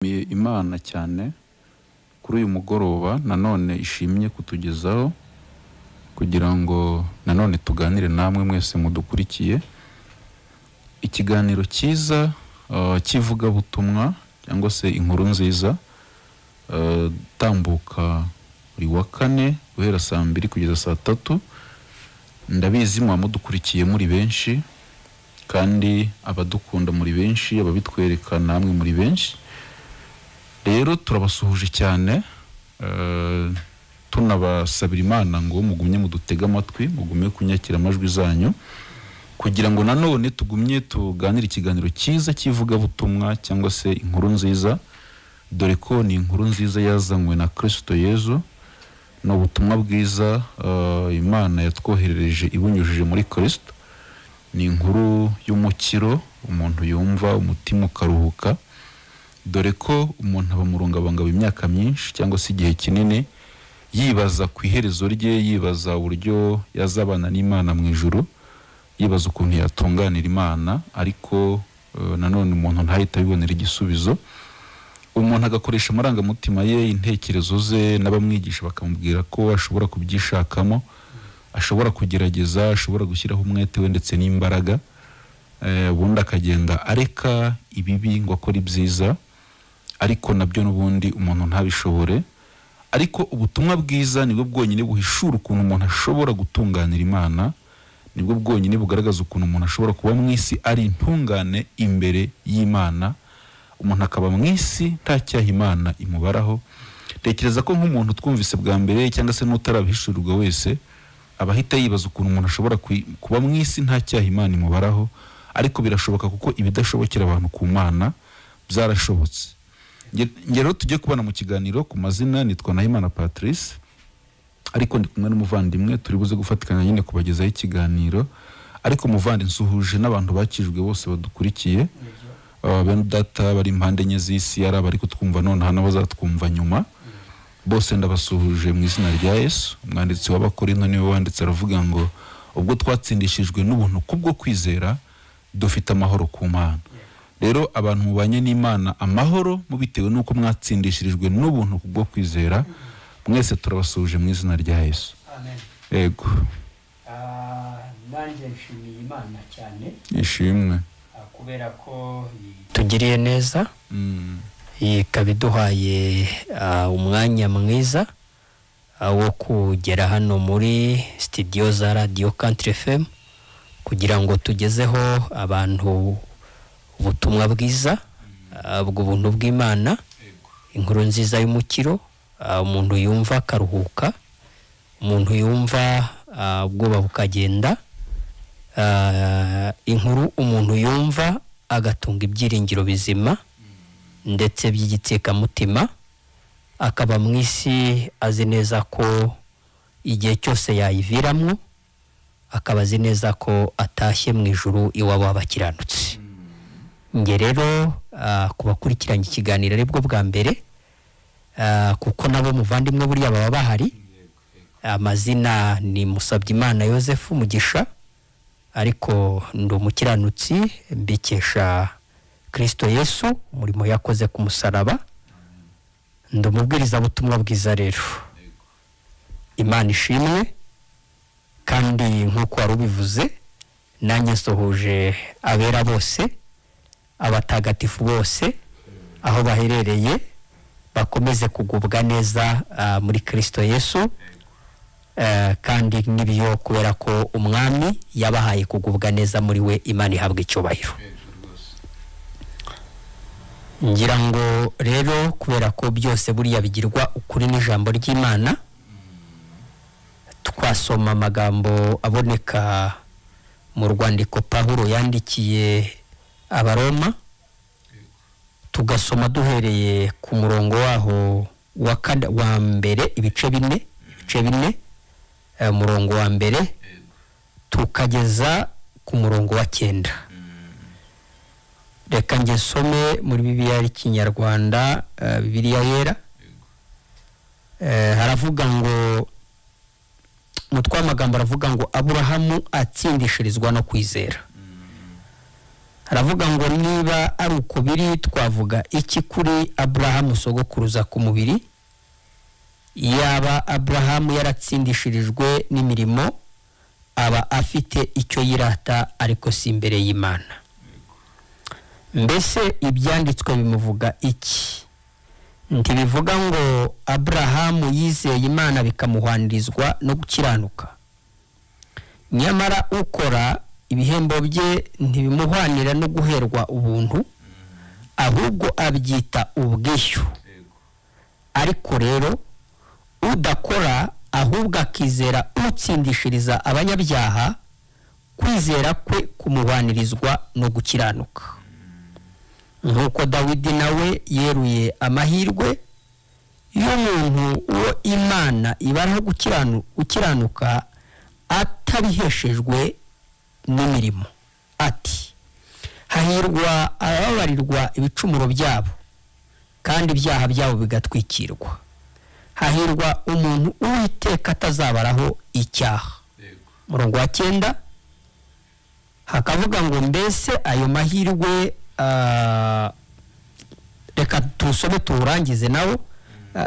Nshimiye Imana cyane kuri uyu mugoroba nanone ishimye kutugezaho kugira ngo nanone tuganire namwe mwese mudukurikiye ikiganiro cyiza cy'ivugabutumwa cyangwa se inkuru nziza tambuka buri wa kane guhera saa mbiri kugeza saa tatu. Ndabizi muba mudukurikiye muri benshi, kandi abadukunda muri benshi, ababitwereka namwe muri benshi. Rero turabasuhuje cyane, tunabasabira Imana ngo mugumye mudutege amatwi, mugumye kunyakira amajwi zanyu kugira ngo nanone tugumye tuganire ikiganiro cyiza cy'ivugabutumwa cyangwa se inkuru nziza, dore ko ni inkuru nziza yazanywe na Kristo Yezu. Ni ubutumwa bwiza Imana yatwoherereje ibunyujije muri Kristo. Ni inkuru y'umukiro umuntu yumva umutima ukaruhuka, dore ko umuntu aba murungabangabo imyaka myinshi cyangwa se igihe kinini yibaza ku iherezo rye, yibaza uburyo yazabana n'Imana mu ijuru, yibaza ukuntu yatunganira Imana, ariko nanone umuntu ntahita abibonera igisubizo. Umuntu agakoresha amarangamutima ye, intekerezo ze, n'abamwigisha bakamubwira ko ashobora kubyishakamo, ashobora kugerageza, ashobora gushyiraho umwete we ndetse n'imbaraga, ubundi akagenda areka ibibi ngo akore ibyiza, ariko nabyo n'ubundi umuntu ntabishobore. Ariko ubutumwa bwiza nibwo bwonyine buhishura ukuntu umuntu ashobora gutunganira Imana, nibwo bwonyine bugaragaza ukuntu umuntu ashobora kuba mu isi ari intungane imbere y'Imana, umuntu akaba mu isi nta cyaha Imana imubaraho. Tekereza ko nk'umuntu twumvise bwa mbere cyangwa se n'utarabihishurirwa wese aba ahita yibaza ukuntu umuntu ashobora kuba mu isi nta cyaha Imana imubaraho, ariko birashoboka kuko ibidashobokera abantu ku Mana byarashobotse. Nge rero tujye kubana mu kiganiro. Ku mazina nitwa Nahimana Patrice, ariko ndi kumwe n'umuvandimwe turi buze gufatikanya nyine kubagezaho ikiganiro. Ariko muvandi, nsuhuje n'abantu bakijwe bose badukurikiye, bene data bari impande enye z'isi, ari abari kutwumva nonaha n'abazatwumva nyuma, bose ndabasuhuje mu izina rya Yesu. Umwanditsi w'Abakorinto niwe wanditse aravuga ngo ubwo twatsindishijwe n'ubuntu kubwo kwizera dufite amahoro ku Mana. Rero abantu mubanye n'Imana amahoro mubitewe n'uko mwatsindishirijwe n'ubuntu kubwo kwizera, mwese turabasuhuje mu izina rya Yesu. Amen. Yego. Nanjye nshimiye Imana cyane. Ishimwe. Kubera ko tugiriye neza, ikaba iduhaye umwanya mwiza wo kugera hano muri studio za Radio Country FM kugira ngo tugezeho abantu ubutumwa bwiza bw'ubuntu bw'Imana, inkuru nziza y'umukiro, umuntu yumva akaruhuka, umuntu yumva ubwoba bukagenda, inkuru umuntu yumva agatunga ibyiringiro bizima ndetse by'igitsikamutima, akaba mu isi azi neza ko igihe cyose yayiviramwo, akaba azi neza ko atashye mu ijuru iwabo w'abakiranutsi. Nge rero ku bakurikiranye ikiganiro aribwo bwa mbere, kuko nabo muvandimwe buriya baba bahari, amazina ni Musabyimana Yosefu Mugisha, ariko ndi umukiranutsi mbikesha Kristo Yesu umurimo yakoze ku musaraba, ndi umubwirizabutumwa bwiza. Rero Imana ishimwe, kandi nk'uko wari ubivuze nanjye nsohoje abera bose, abatagatifu bose aho baherereye bakomeze kugubwa neza muri Kristo Yesu, kandi nibyo kubera ko umwami yabahaye kugubwa neza muri we, Imana ihabwa icyubahiro. Ngira ngo rero kubera ko byose buriya bigirwa ukuri n'ijambo ry'Imana, twasoma amagambo aboneka mu rwandiko Pawulo yandikiye Abaroma, tugasoma duhereye ku murongo waho wa mbere, ibice bine, umurongo wa mbere tukageza ku murongo wa 9. Reka nge nsome muri Bibiliya y'Ikinyarwanda, Bibiliya yera. Haravuga ngo umutwe w'amagambo aravuga ngo Aburahamu atsindishirizwa no kwizera. Haravuga ngo niba ari uko biri, twavuga iki kuri Aburahamu sogokuruza ku mubiri? Yaba Aburahamu yaratsindishirijwe n'imirimo, aba afite icyo yirata, ariko si imbere y'Imana. Mbese ibyanditswe bimuvuga iki? Ntibivuga ngo Aburahamu yizeye Imana bikamuhwanirizwa no gukiranuka. Nyamara ukora ibihembo bye ntibimuhwanira no guherwa ubuntu, ahubwo abyita ubwishyu. Ariko rero udakora ahubwo akizera utsindishiriza abanyabyaha, kwizera kwe kumuhwanirizwa no gukiranuka. Nk'uko Dawidi nawe yeruye amahirwe y'umuntu uwo Imana ibaraho gukiranuka atabiheshejwe n'imirimo, ati hahirwa abababarirwa ibicumuro byabo, kandi ibyaha byabo bigatwikirwa. Hahirwa umuntu Uwiteka atazabaraho icyaha. Murongo wa 9 hakavuga ngo mbese ayo mahirwe, reka tusome turangize nawo.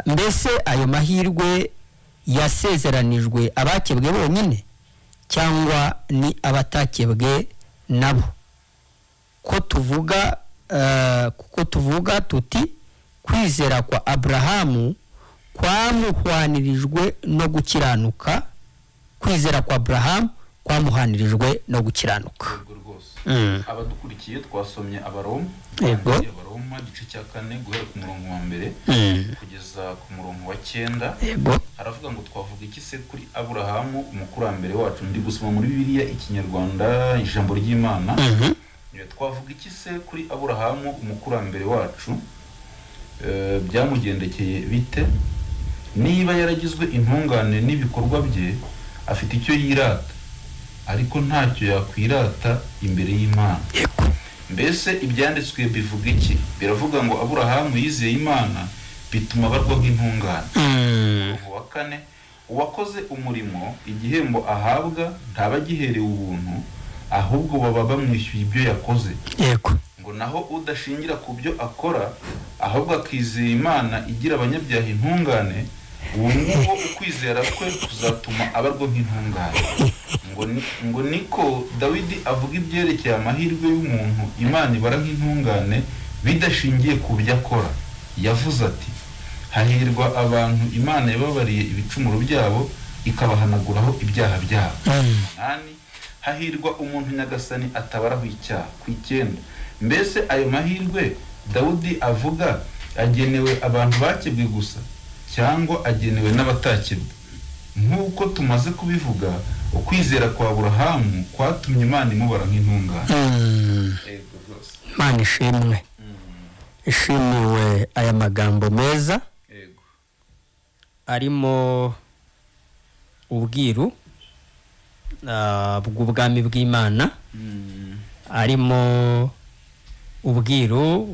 Mbese ayo mahirwe yasezeranijwe abakebwe bonyine, cyangwa ni abatakebwe nabo? Ko tuvuga kuko tuvuga tuti kwizera kwa Aburahamu kwamuhwanirijwe no gukiranuka. Kwizera kwa Aburahamu kwamuhanirijwe no gukiranuka. Abadukurikiye twasomye Abaroma, Abaroma igice cya 4 guhera ku murongo wa 1 kugeza ku murongo wa 9. Haravuga ngo twavuga iki se kuri Aburahamu umukurambere wacu? Ndi gusoma muri Bibiliya Ikinyarwanda ijambo ry'Imana. Twavuga iki se kuri Aburahamu umukurambere wacu? Byamugendekeye bite? Niba yaragizwe intungane n'ibikorwa bye, afite icyo yirata, ariko ntacyo yakwirata imbere y'Imana. Mbese ibyanditswe bivuga iki? Biravuga ngo Aburahamu yizeye Imana bituma abarwa nk'intungane. Umurongo wa 4, uwakoze umurimo igihembo ahabwa ntaba agiherewe ubuntu, ahubwo baba bamwishyuye ibyo yakoze. Ngo naho udashingira ku byo akora, ahubwo akizera Imana igira abanyabyaha intungane, uwo nguwo ukwizera kwe kuzatuma abarwa nk'intungane. Ngo niko Dawidi avuga ibyerekeye amahirwe y'umuntu Imana ibara nk'intungane bidashingiye ku byo akora. Yavuze ati hahirwa abantu Imana yababariye ibicumuro byabo, ikabahanaguraho ibyaha byabo. 8, hahirwa umuntu Nyagasani atabaraho icyaha. Ku 9, mbese ayo mahirwe Dawudi avuga agenewe abantu bakebwe gusa, cyangwa agenewe n'abatakebwe? Nk'uko tumaze kubivuga, ukwizera kwa Aburahamu kwatumye Imana imubara nk'intungane. Imana ishimwe, ishimiwe aya magambo meza arimo ubwiru bw'ubwami bw'Imana, arimo ubwiru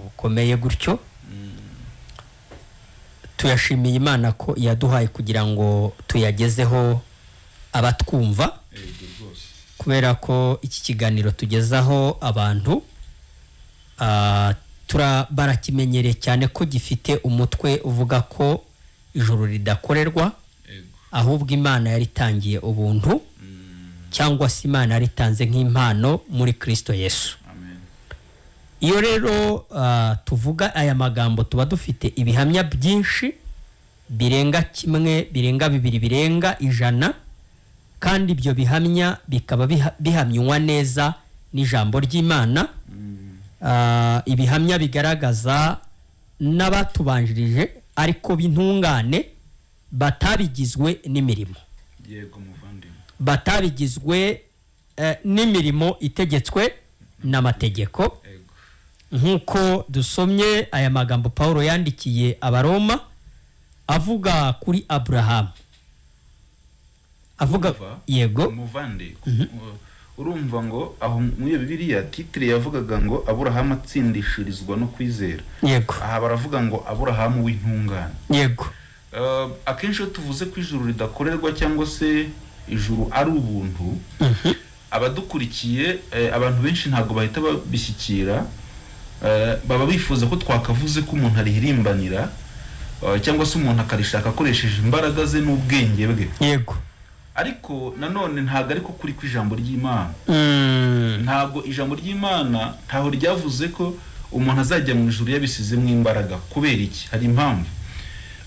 bukomeye gutyo. Tuyashimiye Imana ko yaduhaye kugira ngo tuyagezeho abatwumva, kubera ko iki kiganiro tugezaho abantu barakimenyereye cyane ko gifite umutwe uvuga ko ijuru ridakorerwa, ahubwo Imana yaritangiye ubuntu, cyangwa se Imana yaritanze nk'impano muri Kristo Yesu. Iyo rero tuvuga aya magambo tuba dufite ibihamya byinshi birenga kimwe, birenga bibiri, birenga 100, kandi ibyo bihamya bikaba bihamywa neza n'ijambo ry'Imana. Ibihamya bigaragaza n'abatubanjirije ariko b'intungane batabigizwe n'imirimo. Yego muvandimwe, batabigizwe n'imirimo itegetswe n'amategeko. Nk'uko dusomye aya magambo Paulo yandikiye Abaroma avuga kuri Aburahamu, avuga yego muvande, urumva ngo aho muri Bibiliya titre yavugaga ngo Aburahamu atsindishirizwa no kwizera. Yego. Aha baravuga ngo Aburahamu w'intungane. Yego. Akenshi iyo tuvuze ko ijuru ridakorerwa cyangwa se ijuru ari ubuntu, Abadukurikiye, abantu benshi ntabwo bahita babishyikira, baba bifuza ko twakavuze ko umuntu arihirimbanira, cyangwa se umuntu akarishaka akoresheje imbaraga ze n'ubwenge bwe. Yego. Ariko nanone ntabwo ariko kuri kw'ijambo ry'Imana. Ntabwo ijambo ry'Imana ntaho ryavuze ko umuntu azajya mu ijuru yabisizemo imbaraga. Kubera iki? Hari impamvu.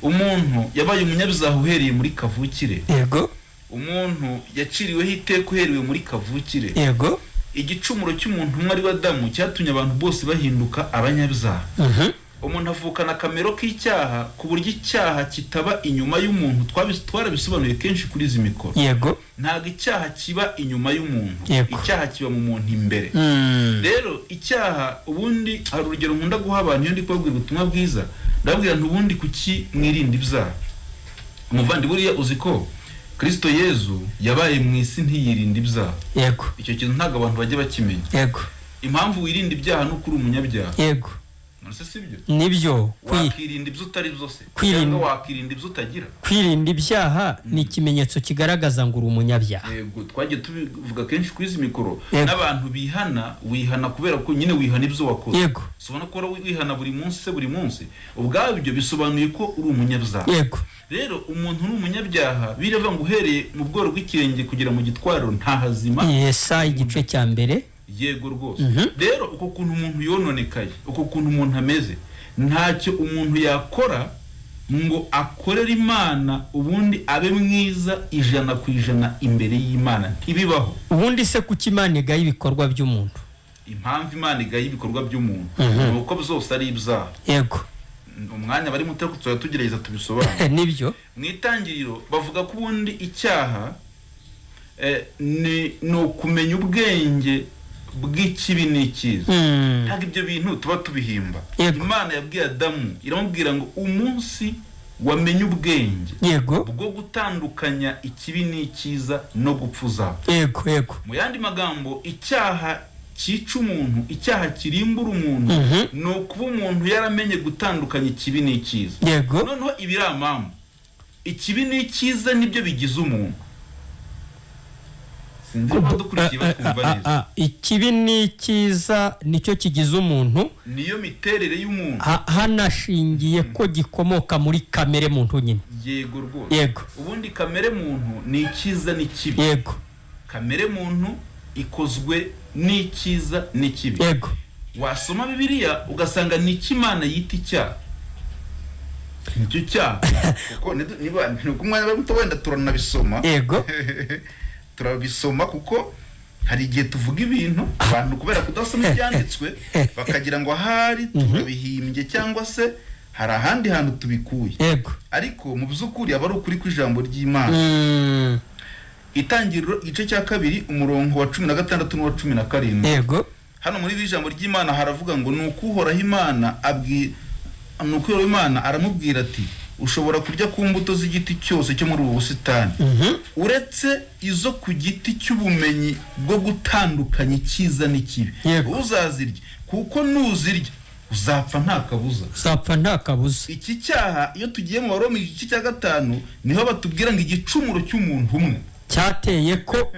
Umuntu yabaye umunyabyaha uhereye muri kavukire. Yego. Umuntu yaciriweho iteka uherewe muri kavukire. Yego. Igicumuro cy'umuntu umwe ari we Adamu cyatumye abantu bose bahinduka abanyabyaha. Umuntu avukana akamero k'icyaha ku buryo icyaha kitaba inyuma y'umuntu. Twarabisobanuye kenshi kuri izi mikoro. Yego. Ntabwo icyaha kiba inyuma y'umuntu. Yego. Icyaha kiba mu muntu imbere. Rero icyaha, ubundi hari urugero nkunda guha abantu iyo ndi kubabwira ubutumwa bwiza, ndababwira nti ubundi kuki mwirinda ibyaha? Umuvandi, buriya uzi ko Kristo Yezu yabaye mu isi ntiyirinda ibyaha. Yego. Icyo kintu ntabwo abantu bajya bakimenya. Yego. Impamvu wirinda ibyaha ni uko uri umunyabyaha. Yego. Nonese si byo? Nibyo. Wakirinda ibyo utari byo se? Cyangwa wakirinda ibyo utagira? Kwirinda ibyaha ni ikimenyetso kigaragaza ngo uri umunyabyaha. Yego, twagiye tubivuga kenshi kuri izi mikoro. N'abantu bihana, wihana kubera ko nyine wihana ibyo wakoze. Yego. Ubona ko wihana buri munsi se buri munsi, ubwabyo bisobanuye ko uri umunyabyaha. Yego. Rero umuntu ni umunyabyaha, birava ngo uhereye mu bworo bw'ikirenge kugera mu gitwaro nta hazima. Yesaya igice cya mbere. Yego rwose. Rero uko kuntu umuntu yononekaye, uko kuntu umuntu ameze, ntacyo umuntu yakora ngo akorere Imana ubundi abe mwiza 100% imbere y'Imana, ntibibaho. Ubundi se kuki Imana igaye ibikorwa by'umuntu? Impamvu Imana igaye ibikorwa by'umuntu ni uko byose ari ibyaha. Yego. Umwanya bari muto tuzajya tugerageza tubisobanure. Nibyo. Mu itangiriro bavuga ko ubundi icyaha ni ukumenya ubwenge bw'ikibi n'ikiza. Ntabwo ibyo bintu tuba tubihimba. Imana yabwiye Adamu iramubwira ngo umunsi wamenye ubwenge Yego. bwo gutandukanya ikibi n'ikiza no gupfa uzapfa. Yego, yego. Mu yandi magambo, icyaha cyica umuntu, icyaha kirimbura umuntu, ni ukuba umuntu yaramenye gutandukanya ikibi n'ikiza. Yego. Noneho ibiramambu, ikibi n'ikiza nibyo bigize umuntu. Ikibi n'ikiza nicyo kigize umuntu, niyo miterere y'umuntu, hanashingiye ko gikomoka muri kamere muntu nyine. Yego rwose. Yego. Ubundi kamere muntu ni ikiza n'ikibi. Yego. Kamere muntu ikozwe n'ikiza n'ikibi. Yego. Wasoma Bibiliya ugasanga ni Imana yita icyaha, nicyo cyaha. Kuko niba umwanya bari muto wenda turanabisoma. Yego. Turabisoma kuko hari igihe tuvuga ibintu abantu kubera kudasoma ibyanditswe bakagira ngo ahari turabihimbye cyangwa se hari ahandi hantu tubikuye. Yego. Ariko mu by'ukuri aba ari ukuri kw'ijambo ry'Imana. Itangiriro igice cya 2 umurongo wa 16 n'uwa 17. Yego. Hano muri iri jambo ry'Imana haravuga ngo nuko Uhoraho Imana nuko Imana aramubwira ati ushobora kurya ku mbuto z'igiti cyose cyo muri ubu busitani, uretse izo ku giti cy'ubumenyi bwo gutandukanya icyiza n'ikibi, uzazirya kuko nuzirya uzapfa nta kabuza. Uzapfa nta kabuza. Iki cyaha iyo tugiye mu Baroma igice cya 5 niho batubwira ngo igicumuro cy'umuntu umwe cyateye ko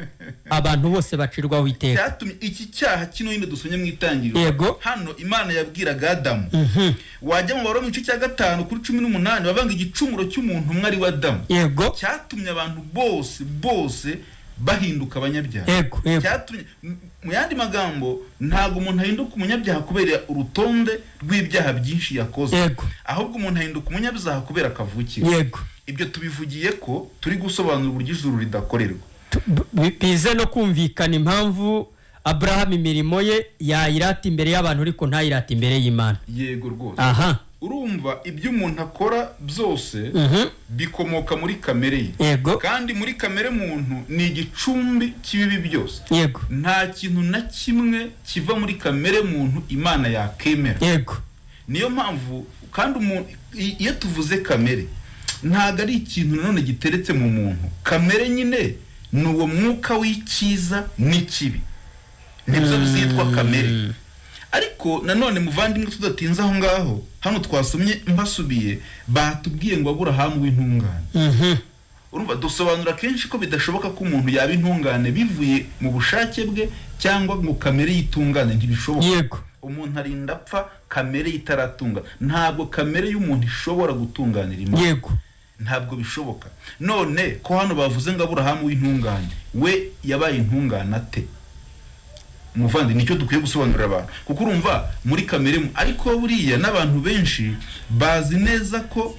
abantu bose bacirwaho iteka. Cyatumye iki cyaha kino nyine dusomye mu itangiriro. Yego. Hano Imana yabwiraga Adamu. Wajya mu Baroma igice cya 5 kuri 18 bavanga igicumuro cy'umuntu umwe ari we Adamu. Yego. Cyatumye abantu bose bahinduka abanyabyaha. Yego, yego. Cyatumye, mu yandi magambo, ntabwo umuntu ahinduka umunyabyaha kubera urutonde rw'ibyaha byinshi yakoze. Yego. Ahubwo umuntu ahinduka umunyabyaha kubera kavukire. Yego. Ibyo tubivugiye ko turi gusobanura uburyo ijuru ridakorerwa. Bize no kumvikana impamvu Abraham imirimo ye yayirata imbere y'abantu ariko ntayirata imbere y'Imana. Yego rwose. Aha. Urumva ibyo umuntu akora byose bikomoka muri kamere ye. Yego. Kandi muri kamere muntu ni igicumbi cy'ibibi byose. Yego. Nta kintu na kimwe kiva muri kamere muntu Imana yakemera. Yego. Niyo mpamvu kandi umuntu iyo tuvuze kamere ntabwo ari ikintu nanone giteretse mu muntu. Kamere nyine ni uwo mwuka w'icyiza n'ikibi, nibyo byitwa kamere. Ariko nanone muvandimwe tudatinze aho ngaho, hano twasomye mbasubiye batubwiye ngo Aburahamu w'intungane. Urumva dusobanura kenshi ko bidashoboka ko umuntu yaba intungane bivuye mu bushake bwe cyangwa ngo kamere yitungane, ntibishoboka. Yego. Umuntu arinda apfa kamere itaratunga. Ntabwo kamere y'umuntu ishobora gutunganira Imana. Yego. Ntabwo bishoboka. None ko hano bavuze ngo Aburahamu w'intungane, we yabaye intungane ate? Muvandi, nicyo dukwiye gusobanurira abantu, kuko urumva muri kamere, ariko buriya n'abantu benshi bazi neza ko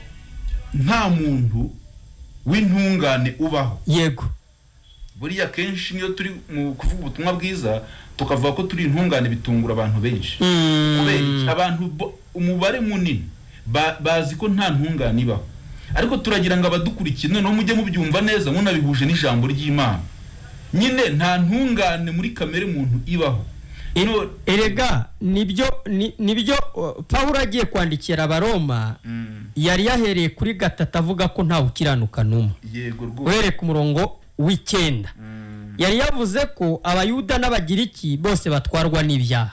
nta muntu w'intungane ubaho. Yego. Buriya kenshi niyo turi mu kuvuga ubutumwa bwiza tukavuga ko turi intungane, bitungura abantu benshi. Kubera iki? Abantu umubare munini bazi ko nta ntungane ibaho, ariko turagira ngo abadukurikiye noneho mujye mubyumva neza munabihuje n'ijambo ry'Imana. Nyine nta ntungane muri kamere muntu ibaho. Erega nibyo Pawulo agiye kwandikira Abaroma, yari yahereye kuri 3 avuga ko ntawe ukiranuka n'umwe. Yego rwose. Uhereye ku murongo w'9 yari yavuze ko Abayuda n'Abagiriki bose batwarwa n'ibyaha.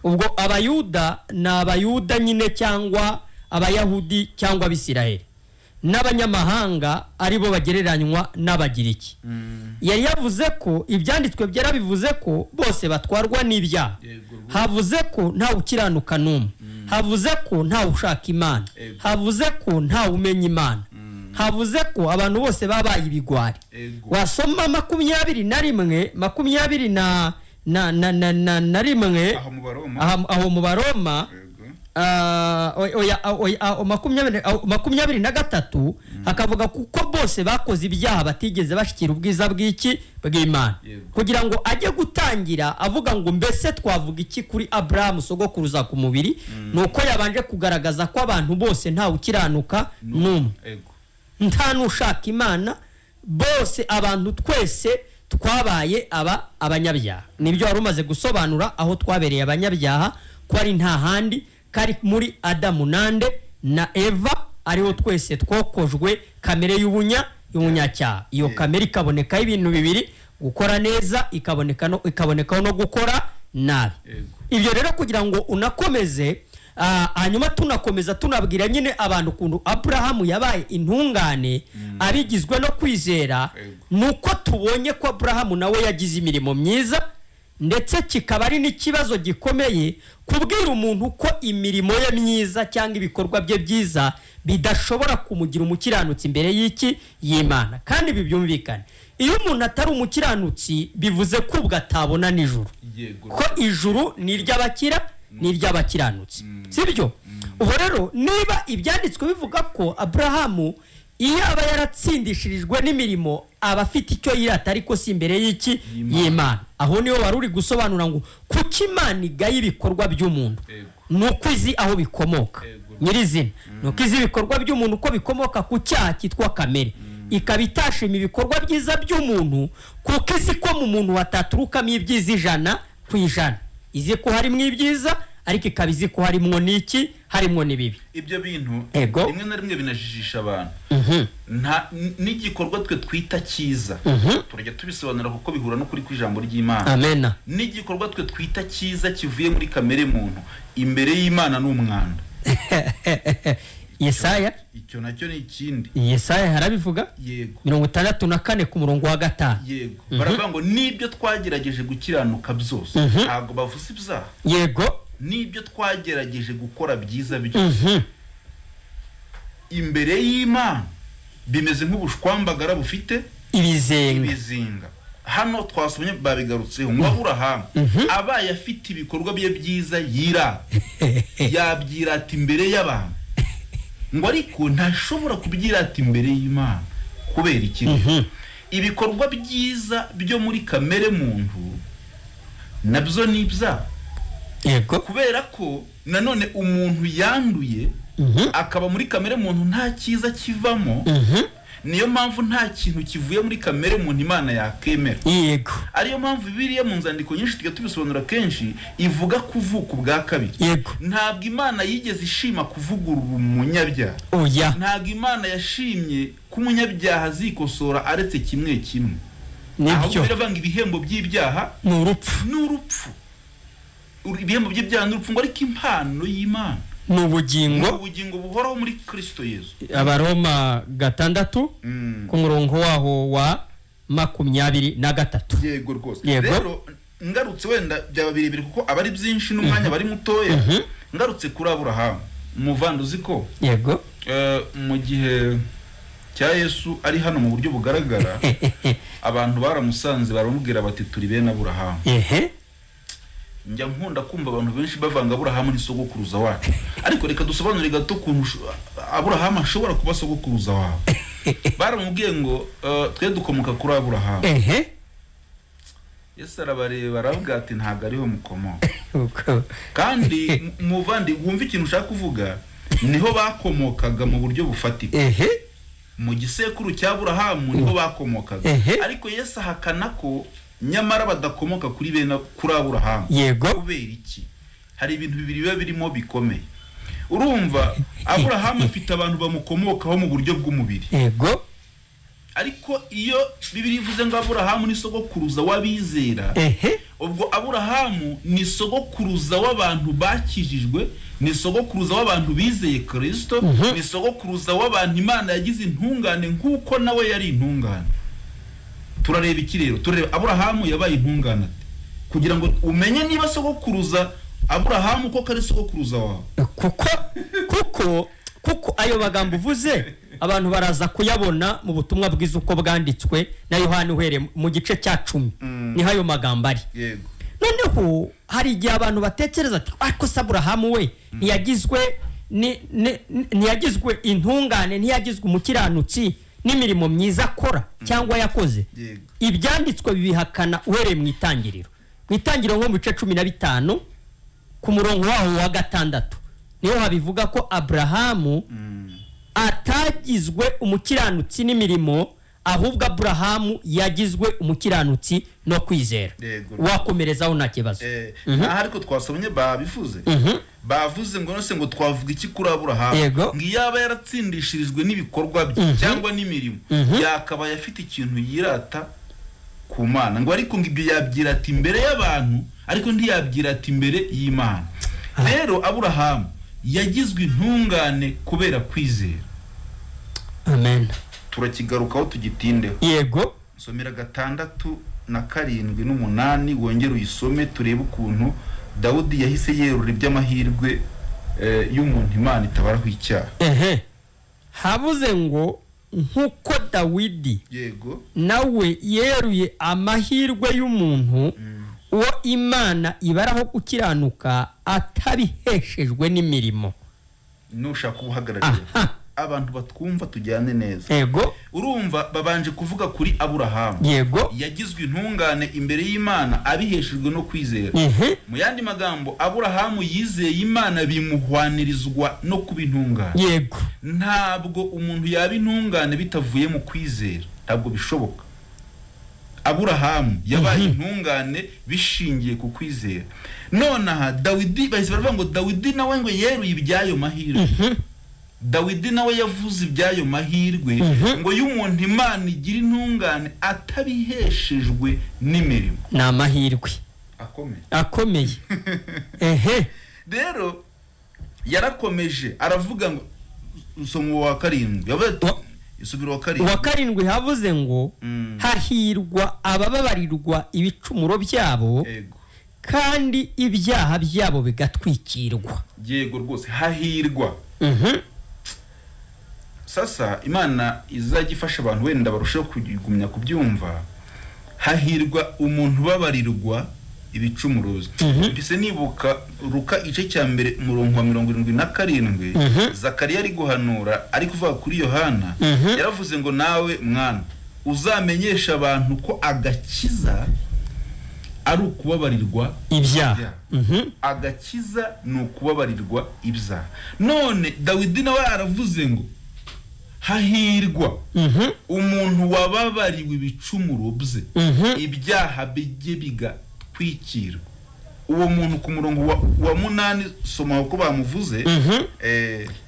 Ubwo Abayuda ni Abayuda nyine cyangwa Abayahudi cyangwa Abisirayeli, n'abanyamahanga aribo bagereranywa n'Abagiriki. Yari yavuze ko ibyanditswe byera bivuze ko bose batwarwa n'ibyaha. Havuze ko nta ukiranuka n'umwe, havuze ko nta ushaka Imana, havuze ko nta umenya Imana, havuze ko abantu bose babaye ibigwari. Wasoma 21 21 aho mu Baroma 23 hakavuga kuko bose bakoze ibyaha batigeze bashikira ubwiza bw'iki bw'Imana. Kugira ngo ajye gutangira avuga ngo mbese twavuga iki kuri Abrahamu sogokuruza ku mubiri, nuko yabanje kugaragaza ko abantu bose nta ukiranuka n'umwe, nta n'ushaka Imana, bose abantu twese twabaye abanyabyaha. Nibyo wari umaze gusobanura aho twabereye abanyabyaha, ko ari nta handi kari muri Adamu nande na Eva, ariho twese twokojwe kamere y'ubunyacyaha. Iyo kamere ikaboneka ibintu bibiri, gukora neza ikaboneka no gukora nabi. Ibyo rero kugira ngo unakomeze, hanyuma tunakomeza tunabwira nyine abantu kuntu Abrahamu yabaye intungane abigizwe no kwizera, nuko tubonye ko Abrahamu nawe yagize imirimo myiza, ndetse kikaba ari n'ikibazo gikomeye kubwira umuntu ko imirimo ye myiza cyangwa ibikorwa bye byiza bidashobora kumugira umukiranutsi imbere y'iki y'Imana. Kandi ibi byumvikane, iyo umuntu atari umukiranutsi bivuze ko ubwo atabona n'ijuru, ko ijuru ni iry'abakira ni iry'abakiranutsi, sibyo? Ubu rero niba ibyanditswe bivuga ko Abrahamu iyo aba yaratsindishirijwe n'imirimo aba afite icyo yirata, ariko si imbere y'iki y'Imana. Aho niho wari uri gusobanura ngo kuki Imana igaye ibikorwa by'umuntu, nuko izi aho bikomoka nyirizina, nuko izi ibikorwa by'umuntu uko bikomoka ku cyaha cyitwa kamere, ikaba itashima ibikorwa byiza by'umuntu kuko izi ko mu muntu hataturukamo ibyiza 100%. Izi ko harimo ibyiza ariko ikaba izi ko harimo n'iki, harimo n'ibibi. Ibyo bintu rimwe na rimwe binajijisha abantu. Nta n'igikorwa twe twita cyiza, turajya tubisobanura kuko bihura no kuri kw'ijambo ry'Imana. Amen. N'igikorwa twe twita cyiza kivuye muri kamere muntu imbere y'Imana n'umwanda. Yesaya icyo nacyo ni ikindi. Yesaya harabivuga. Yego. 64 ku murongo wa 5. Yego. Baravuga ngo nibyo twagerageje gukiranuka byose, ntabwo bavuze ibyaha. Yego. Nibyo twagerageje gukora byiza byose imbere y'Imana bimeze nk'ubushwambagara bufite ibizenga. Hano twasomye babigarutseho ngo Aburahamu abaye afite ibikorwa bye byiza yira yabyirata imbere y'abantu, ngo ariko ntashobora kubyirata imbere y'Imana. Kubera iki? Ibikorwa byiza byo muri kamere muntu nabyo ni ibyaha. Yego. Kubera ko nanone umuntu yanduye akaba muri kamere muntu nta cyiza kivamo, niyo mpamvu nta kintu kivuye muri kamere muntu Imana yakemera. Yego. Ariyo mpamvu Bibiliya mu nzandiko nyinshi tujya tubisobanura kenshi ivuga kuvuka ubwa kabiri. Yego. Ntabwo Imana yigeze ishima kuvugurura umunyabyaha. Oya. Ntabwo Imana yashimye ko umunyabyaha azikosora aretse kimwe kimwe. Nibyo. Ahubwo ngo ibihembo by'ibyaha ni urupfu. Ni urupfu. Ibihembo by'ibyaha ni urupfu, ngo ariko impano y'Imana Ni ubugingo, ubugingo buhoraho muri Kristo Yesu. Abaroma 6 ku murongo waho wa 23. Yego rwose. Rero ngarutse wenda byaba birebire kuko aba ari byinshi n'umwanya bari mutoya. Ngarutse kuri Aburahamu umuvandi, uzi ko yego mu gihe cya Yesu ari hano mu buryo bugaragara, abantu baramusanze baramubwira bati turi bene Aburahamu. Njya nkunda kumva abantu benshi bavanga Aburahamu ni sogokuruza wacu, ariko reka dusobanure gato ukuntu Aburahamu ashobora kuba sogokuruza wawe. Baramubwiye ngo twe dukomoka kuri Aburahamu. Yesu arabareba aravuga ati ntabwo ariho mukomoka. Kandi muvandi wumva ikintu ushaka kuvuga, niho bakomokaga mu buryo bufatika. Mu gisekuru cya Aburahamu niho bakomokaga. Ariko Yesu ahakana ko nyamara badakomoka kuri bene kuri Aburahamu. Yego. Kubera iki? Hari ibintu bibiri biba birimo bikomeye. Urumva Aburahamu afite abantu bamukomokaho mu buryo bw'umubiri. Yego. Ariko iyo Bibiliya ivuze ngo Aburahamu ni sogokuruza w'abizera, ubwo Aburahamu ni sogokuruza w'abantu bakijijwe, ni sogokuruza w'abantu bizeye Kristo, ni sogokuruza w'abantu Imana yagize intungane nk'uko nawe yari intungane. Turareba iki rero? Turareba Aburahamu yabaye intungane kugira ngo umenye niba sogokuruza Aburahamu koko ari sogokuruza wawe. Kuko ayo magambo uvuze abantu baraza kuyabona mu butumwa bwiza uko bwanditswe na Yohana uhereye mu gice cya 10. Niho ayo magambo ari. Yego. Noneho hari igihe abantu batekereza ati ariko se Aburahamu we ntiyagizwe ntiyagizwe intungane, ntiyagizwe umukiranutsi n'imirimo myiza akora cyangwa yakoze. Ibyanditswe bibihakana uhereye mu itangiriro. Mu itangiriro nko mu bice 15 ku murongo waho wa 6 niho habivuga ko Aburahamu atagizwe umukiranutsi n'imirimo, ahubwo Aburahamu yagizwe umukiranutsi no kwizera. Wakomerezaho nta kibazo. Aha ariko twasomye babivuze. Bavuze ngo nose ngo twavuga iki kuri Aburahamu? Ngo yaba yaratsindishirijwe n'ibikorwa bye cyangwa n'imirimo, yakabaye afite ikintu yirata ku Mana. Ngo ariko ngo ibyo yabyirata imbere y'abantu, ariko ntiyabyirata imbere y'Imana. Rero Aburahamu yagizwe intungane kubera kwizera. Amen. Turakigarukaho tugitindeho. Yego. Somera 6 na 7 n'8 wongere uyisome turebe ukuntu Dawudi yahise yerura iby'amahirwe y'umuntu Imana itabaraho icyaha. Havuze ngo nkuko Dawidi yego nawe yeruye amahirwe y'umuntu uwo Imana ibaraho gukiranuka atabiheshejwe n'imirimo. Nushaka ubuhagararira abantu batwumva tujyane neza. Yego. Urumva babanje kuvuga kuri Aburahamu. Yego. Yagizwe intungane imbere y'Imana abiheshejwe no kwizera. Mu yandi magambo Aburahamu yizeye Imana bimuhwanirizwa no kuba intungane. Yego. Ntabwo umuntu yaba intungane bitavuye mu kwizera, ntabwo bishoboka. Aburahamu yabaye intungane bishingiye ku kwizera. Nonaha Dawidi bahise baravuga ngo Dawidi nawe ngo yeruye ibyayo mahirwe. Dawidi nawe yavuze ibyayo mahirwe ngo y'umuntu Imana igira intungane atabiheshejwe n'imirimo. Ni amahirwe akomeye. Rero yarakomeje aravuga ngo usoma wa 7 yavuze isubiro wa 7. Wa 7 havuze ngo hahirwa abababarirwa ibicumuro byabo kandi ibyaha byabo bigatwikirwa. Yego rwose hahirwa. Sasa Imana izajya ifasha abantu wenda barushaho kugumya kubyumva. Hahirwa umuntu babarirwa ibicumuro. Mbese nibuka Luka igice cya 1 umurongo wa 77, Zakariya ari guhanura ari kuvuga kuri Yohana, yaravuze ngo nawe mwana uzamenyesha abantu ko agakiza ari ukubabarirwa ibyaha. Agakiza ni ukubabarirwa ibyaha. None Dawidi nawe aravuze ngo hahirwa umuntu wababariwe ibicumuro bye, ibyaha bijye bigatwikirwa. Uwo muntu ku murongo wa 8 soma uko bamuvuze.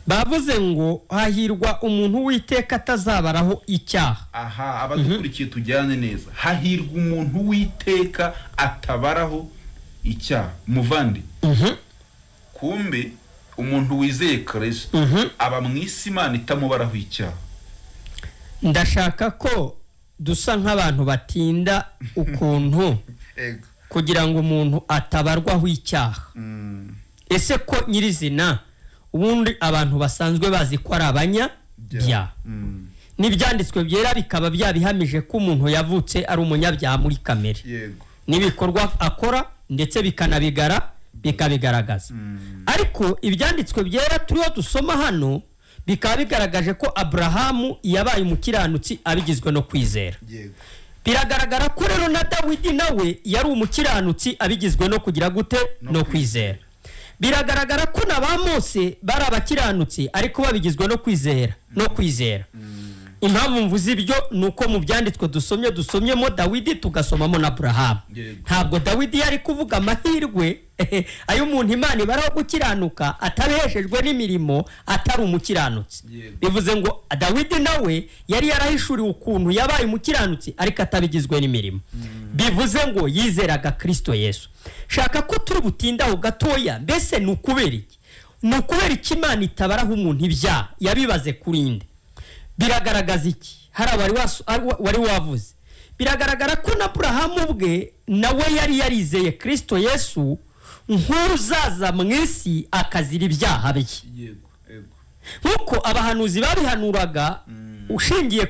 Bavuze ngo hahirwa umuntu witeka atazabaraho icyaha. Aha abadukurikiye tujyane neza. Hahirwa umuntu witeka atabaraho icyaha. Muvandi kumbe Umuntu wizeye Kristo aba mu isi Imana itamubaraho icyaha. Ndashaka ko dusa nk'abantu batinda ukuntu kugira ngo umuntu atabarwaho icyaha. Ese ko nyirizina ubundi abantu basanzwe bazi ko ari abanyabyaha, n'ibyanditswe byera bikaba byabihamije ko umuntu yavutse ari umunyabyaha muri kamere, n'ibikorwa akora ndetse bikanabigara bikabigaragaza. Ariko ibyanditswe byera turiho dusoma hano bikaba bigaragaje ko Aburahamu yabaye umukiranutsi abigizwe no kwizera. Biragaragara ko rero na Dawidi nawe yari umukiranutsi abigizwe no kugira gute? No kwizera. Biragaragara ko na ba Mose bari abakiranutsi ariko babigizwe no kwizera, no kwizera. Impamvu mvuze ibyo ni uko mu byanditswe dusomyemo Dawidi tugasomamo na Aburahamu. Ntabwo Dawidi yari kuvuga amahirwe ayo umuntu Imana ibaraho gukiranuka atabiheshejwe n'imirimo atari umukiranutsi. Bivuze ngo Dawidi nawe yari yarahishuriwe ukuntu yabaye umukiranutsi ariko atabigizwe n'imirimo. Bivuze ngo yizeraga Kristo Yesu. Shaka ko turi butindaho gatoya, mbese ni ukubera iki? Ni ukubera iki Imana itabaraho umuntu ibyaha? Yabibaze kuri nde? Biragaragaza iki? Hari wari wavuze. Biragaragara ko na Aburahamu ubwe nawe yari yarizeye Kristo Yesu nk'uzaza mu isi akazira ibyaha bye. Nk'uko abahanuzi babihanuraga ushingiye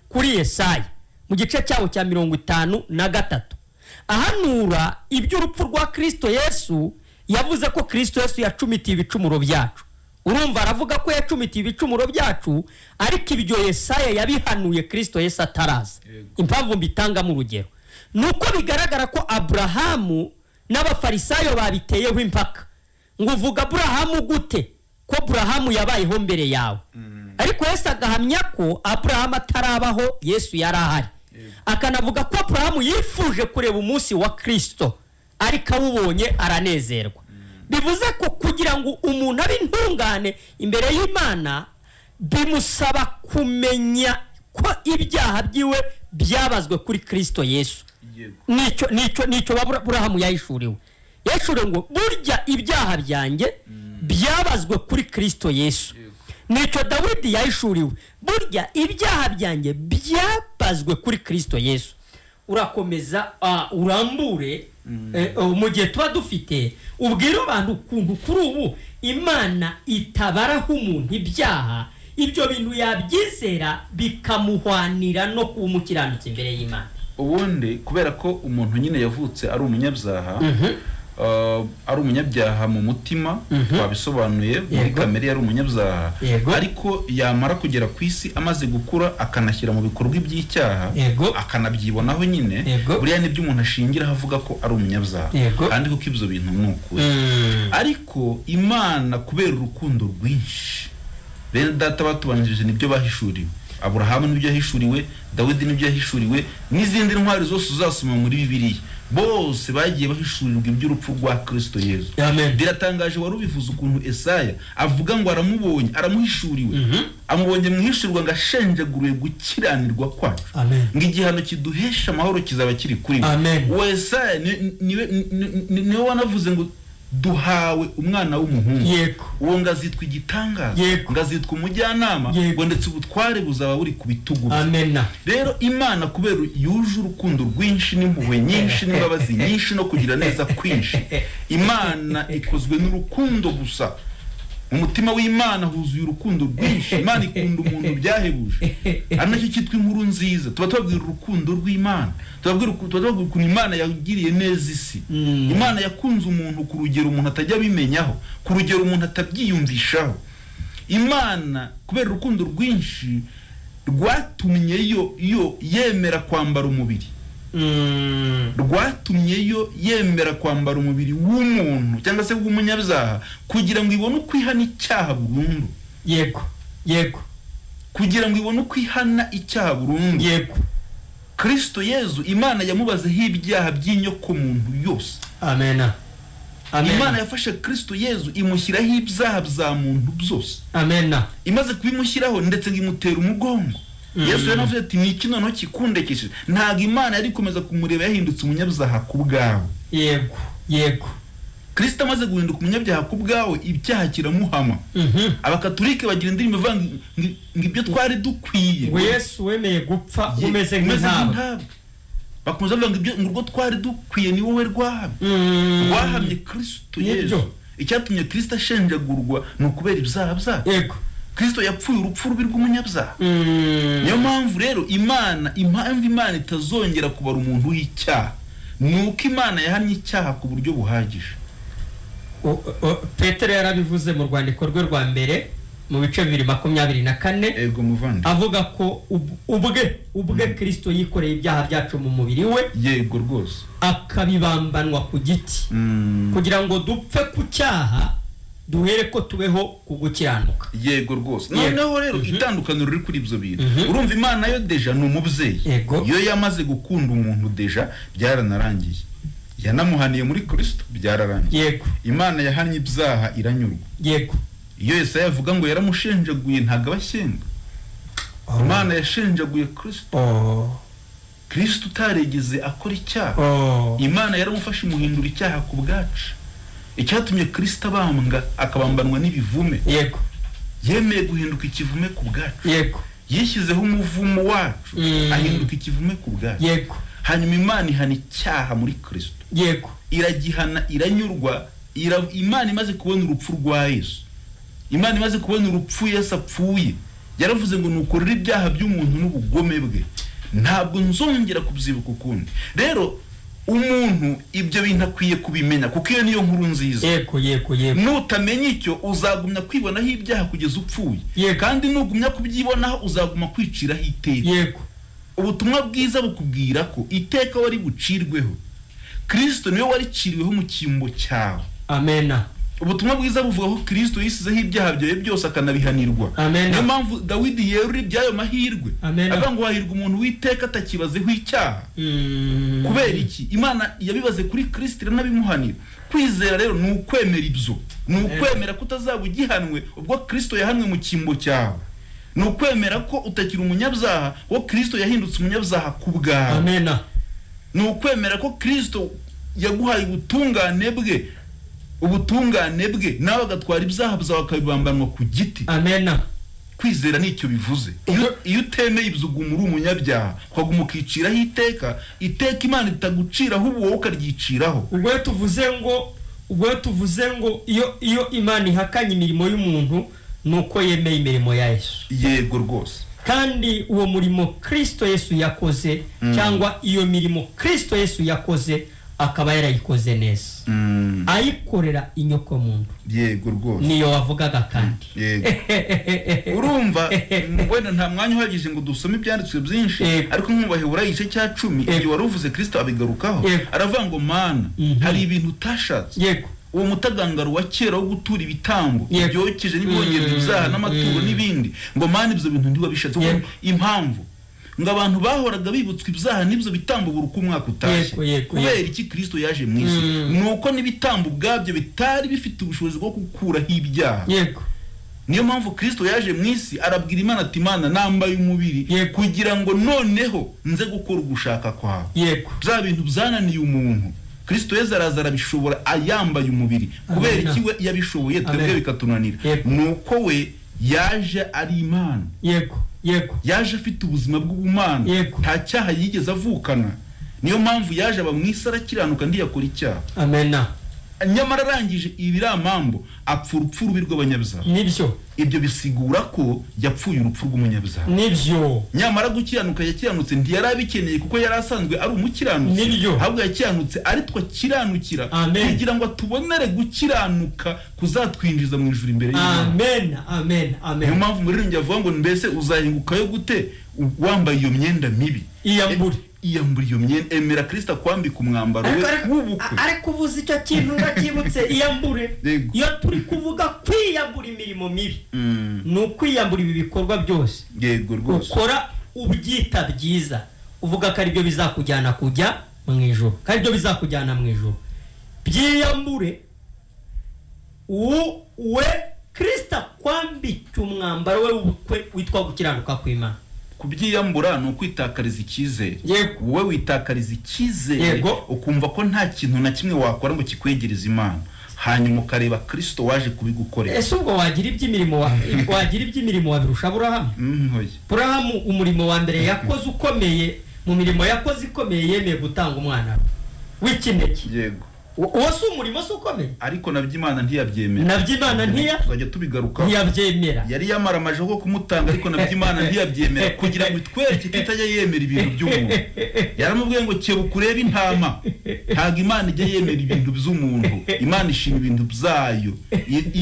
kuri Yesaya mu gice cyawo cya 53, ahanura iby'urupfu rwa Kristo Yesu, yavuze ko Kristo Yesu yacumitiye ibicumuro byacu. Urumva aravuga ko yacumitiye ibicumuro byacu, ariko ibyo Yesaya yabihanuye Kristo Yesu ataraza. Impamvu mbitanga mu rugero nuko bigaragara ko Aburahamu n'abafarisayo babiteyeho impaka, ngo uvuga Aburahamu gute ko Aburahamu yabayeho mbere yawe? Ariko Yesu agahamya ko Aburahamu atarabaho, Yesu yari ahari. Akanavuga ko Aburahamu yifuje kureba umunsi wa Kristo ariko awubonye aranezerwa. Bivuze ko kugira ngo umuntu abe intungane imbere y'Imana bimusaba kumenya ko ibyaha byiwe byabazwe kuri Kristo Yesu. Nicyo Aburahamu yahishuriwe. Yahishuriwe ngo burya ibyaha byanjye byabazwe kuri Kristo Yesu. Nicyo Dawidi yahishuriwe, burya ibyaha byanjye byabazwe kuri Kristo Yesu. Urakomeza urambure mu gihe tuba dufite, ubwira abantu ukuntu kuri ubu Imana itabaraho umuntu ibyaha, ibyo bintu yabyizera bikamuhwanira no kuba umukiranutsi imbere y'Imana. Ubundi kubera ko umuntu nyine yavutse ari umunyabyaha, ari umunyabyaha mu mutima, twabisobanuye muri kamere yari umunyabyaha, ariko yamara kugera ku isi amaze gukura akanashyira mu bikorwa iby'icyaha, akanabyibonaho nyine, buriya nibyo umuntu ashingiraho avuga ko ari umunyabyaha, kandi kuko ibyo bintu ni ukuri. Ariko Imana kubera urukundo rwinshi, bene data batubanjirije nibyo bahishuriwe, Aburahamu nibyo yahishuriwe, Dawidi nibyo yahishuriwe, n'izindi ntwari zose uzasoma muri Bibiliya, bose bagiye bahishurirwa iby'urupfu rwa Kristo Yesu. Biratangaje, wari ubivuze ukuntu Esaya avuga ngo aramubonye, aramuhishuriwe, amubonye mu ihishurirwa ngo ashenjaguruye gukiranirwa kwacu, ngo igihano kiduhesha amahoro kizaba kiri kuri we. Uwo Esaya niwe wanavuze ngo duhawe umwana w'umuhungu, uwo ngazitwa igitangaza, ngazitwa umujyanama, ngo ndetse ubutware buzaba buri ku bitugu bye. Rero Imana kubera yuje urukundo rwinshi n'impuhwe nyinshi n'imbabazi nyinshi no kugira neza kwinshi, Imana ikozwe n'urukundo gusa. Umutima w'Imana huzuye urukundo rwinshi. Imana ikunda umuntu byahebuje, ari nacyo cyitwa inkuru nziza. Tuba tubabwira urukundo rw'Imana, tubabwira ukuntu Imana yagiriye neza isi. Imana yakunze umuntu ku rugero umuntu atajya abimenyaho, ku rugero umuntu atabyiyumvishaho. Imana kubera urukundo rwinshi rwatumye yo yemera kwambara umubiri, rwatumye yo yemera kwambara umubiri w'umuntu cyangwa se w'umunyabyaha, kugira ngo ibone uko ihana icyaha burundu. Yego, yego, kugira ngo ibone uko ihana icyaha burundu. Yego, Kristo Yesu Imana yamubazeho ibyaha by'inyoko muntu yose. Amen. Imana yafashe Kristo Yesu imushyiraho ibyaha bya muntu byose. Amen. Imaze kubimushyiraho ndetse ngo imutera umugongo. Yesu yaravuze ati ni iki noneho kikundekesheje? Ntabwo Imana yari ikomeza kumureba yahindutse umunyabyaha ku bwawe. Yego, yego. Kristo amaze guhinduka umunyabyaha ku bwawe, ibyaha kiramuhama. Abakatolike bagira indirimbo ivuga ngo ibyo twari dukwiye, ngo Yesu wemeye gupfa umeze nk'intabwa. Bakomeza bavuga ngo ngo urwo twari dukwiye ni wowe rwahamye. Rwahamye Kristo Yesu. Icyatumye Kristo ashenjagurwa ni ukubera ibyaha byacu. Yego. Kristo yapfuye urupfu rubi rw'umunyabyaha. Niyo mpamvu rero Imana, impamvu Imana itazongera kubara umuntu w'icyaha ni uko Imana yahamye icyaha ku buryo buhagije. Petero yarabivuze mu rwandiko rwe rwa mbere mu bice 2:24. Ego muvandi. Avuga ko ubwe Kristo yikoreye ibyaha byacu mu mubiri we. Yego rwose. Akabibambanwa ku giti. Kugira ngo dupfe ku cyaha duhere ko tubeho ku gukiranuka. Yego rwose. Noneho rero itandukaniro riri kuri ibyo bintu. Urumva Imana yo deja ni umubyeyi. Iyo yamaze gukunda umuntu deja byaranarangiye. Yanamuhaniye muri Kristo byararangiye. Yego. Imana yahannye ibyaha iranyurwa. Yego. Iyo Yesaya avuga ngo yaramushenjaguye ntago abashyenga. Imana yashenjaguye Kristo. Kristo utaregeze akora icyaha. Imana yaramufashe imuhindura icyaha ku bwacu. Icyatumye Kristo abambwa akabambanwa n'ibivume. Yego. Yemeye guhinduka ikivume ku bwacu. Yego. Yishyizeho umuvumo wacu ahinduka ikivume ku bwacu. Yego. Hanyuma Imana ihana icyaha muri Kristo. Yego. Iragihana iranyurwa. Imana imaze kubona urupfu rwa Yesu. Imana imaze kubona urupfu Yesu apfuye, yaravuze ngo nukorera ibyaha by'umuntu n'ubugome bwe, ntabwo nzongera kubyibuka ukundi. Rero umuntu ibyo bintu akwiye kubimenya, kuko iyo niyo nkuru nziza. Yego yego yego. Nutamenya icyo uzagumya kwibonaho ibyaha kugeza upfuye. Yego. Kandi nugumya kubyibonaho uzaguma kwiciraho iteka. Yego. Ubutumwa bwiza bukubwira ko iteka wari bucirweho, Kristo niwe wariciriweho mu cyimbo cyawe. Amena. Ubutumwa bwiza buvuga ko Kristo yisizeho ibyaha byawe byose akanabihanirwa. Niyo mpamvu Dawidi yerura ibyayo mahirwe. Avuga ngo hahirwa umuntu witeka atakibazeho icyaha. Kubera iki? Imana yabibaze kuri Kristo iranabimuhanira. Kwizera rero ni ukwemera ibyo. Ni ukwemera ko utazaba ugihanwe ubwo Kristo yahanwe mu cyimbo cyawe. Ni ukwemera ko utakiri umunyabyaha, wo Kristo yahindutse umunyabyaha ku bwawe. Amena. Ni ukwemera ko Kristo yaguhaye ubutungane bwe. Ubutungane bwe nawe agatwara ibyaha byawe akabibambanwa ku giti. Amena. Kwizera nicyo bivuze. Iyo utemeye ibyo uguma uri umunyabyaha, ukaguma ukiciraho iteka, iteka Imana itaguciraho ubu wowe ukaryiciraho. Ubwo tuvuze ngo iyo Imana ihakanye imirimo y'umuntu nuko yemeye imirimo ya Yesu. Yego rwose. Kandi uwo murimo Kristo Yesu yakoze, cyangwa iyo mirimo Kristo Yesu yakoze akaba yarayikoze neza, ayikorera inyoko muntu. Yego rwose. Niyo wavugaga kandi. Yego. Urumva wenda nta mwanya uhagije ngo dusome ibyanditswe byinshi, ariko nk'umubaheburayo igice cya 10 igihe wari uvuze Kristo abigarukaho, aravuga ngo Mana hari ibintu utashatse. Yego. Uwo mutagangaro wa kera wo gutura ibitambo byokeje n'ibongera ibyaha n'amaturo n'ibindi, ngo Mana ibyo bintu ntiwabishatse. Impamvu ngo abantu bahoraga bibutswa ibyaha n'ibyo bitambo buri uko umwaka utashye. Kubera iki Kristo yaje mu isi? Nuko n'ibitambo ubwabyo bitari bifite ubushobozi bwo gukuraho ibyaha. Yego. Niyo mpamvu Kristo yaje mu isi arabwira Imana ati Imana nambaye umubiri kugira ngo noneho nze gukora ugushaka kwawe. Yego. Bya bintu byananiye umuntu, Kristo Yesu araza arabishobora ayambaye umubiri. Kubera iki we yabishoboye twebwe bikatunanira? Nuko we yaje ari Imana. Yego. Yego. Yaje afite ubuzima bw'ubumana. Nta cyaha yigeze avukana. Niyo mpamvu yaje aba mu isi arakiranuka ntiyakora icyaha. Amena. Nyamara arangije ibiramambo apfa urupfu rubi rw'abanyabyaha. Nibyo. Ibyo bisigura ko yapfuye urupfu rw'umunyabyaha. Nibyo. Nyamara gukiranuka yakiranutse ntiyari abikeneye kuko yari asanzwe ari umukiranutsi. Nibyo. Ahubwo yakiranutse ari twe kiranukira kugira ngo atubonere gukiranuka kuzatwinjiza mu ijuru imbere y'Imana. Amen. Amen. Amen. Niyo mpamvu muririmbyi avuga ngo mbese uzahingukayo gute wambaye iyo myenda mibi? Iyambure. Iyambura iyo myenda, emera Kristo akwambika umwambaro we w'ubukwe. Ariko uvuze icyo kintu ndacyibutse, iyambure. Iyo turi kuvuga kwiyambura imirimo mibi, ni ukwiyambura ibi bikorwa byose. Yego rwose. Ukora ubyita byiza, uvuga ko aribyo bizakujyana kujya mu ijuru, ko aribyo bizakujyana mu ijuru. Byiyambure we Kristo akwambika umwambaro we w'ubukwe witwa gukiranuka kw'Imana. Kubyiyambura ni ukwitakariza icyizere. Wowe witakariza icyizere ukumva ko nta kintu na kimwe wakora ngo kikwegereze Imana. Hanyuma ukareba Kristo waje kubigukorera. Ese ubwo wagira iby'imirimo wagira iby'imirimo wabirusha Aburahamu? Aburahamu umurimo wa mbere yakoze ukomeye, mu mirimo yakoze ikomeye, yemeye gutanga umwana we w'ikinege. Yego. Uwo si umurimo si ukomeye? Ariko nabyo Imana ntiyabyemera. Nabyo Imana tuzajya tubigarukaho. Ntiyabyemera. Yari yamaramaje ko kumutanga, ariko nabyo Imana ntiyabyemera, kugira ngo itwereke ko itajya yemera ibintu by'umuntu. Yaramubwiye ngo kebuka urebe intama. Ntabwo Imana ijya yemera ibintu by'umuntu, Imana ishima ibintu byayo.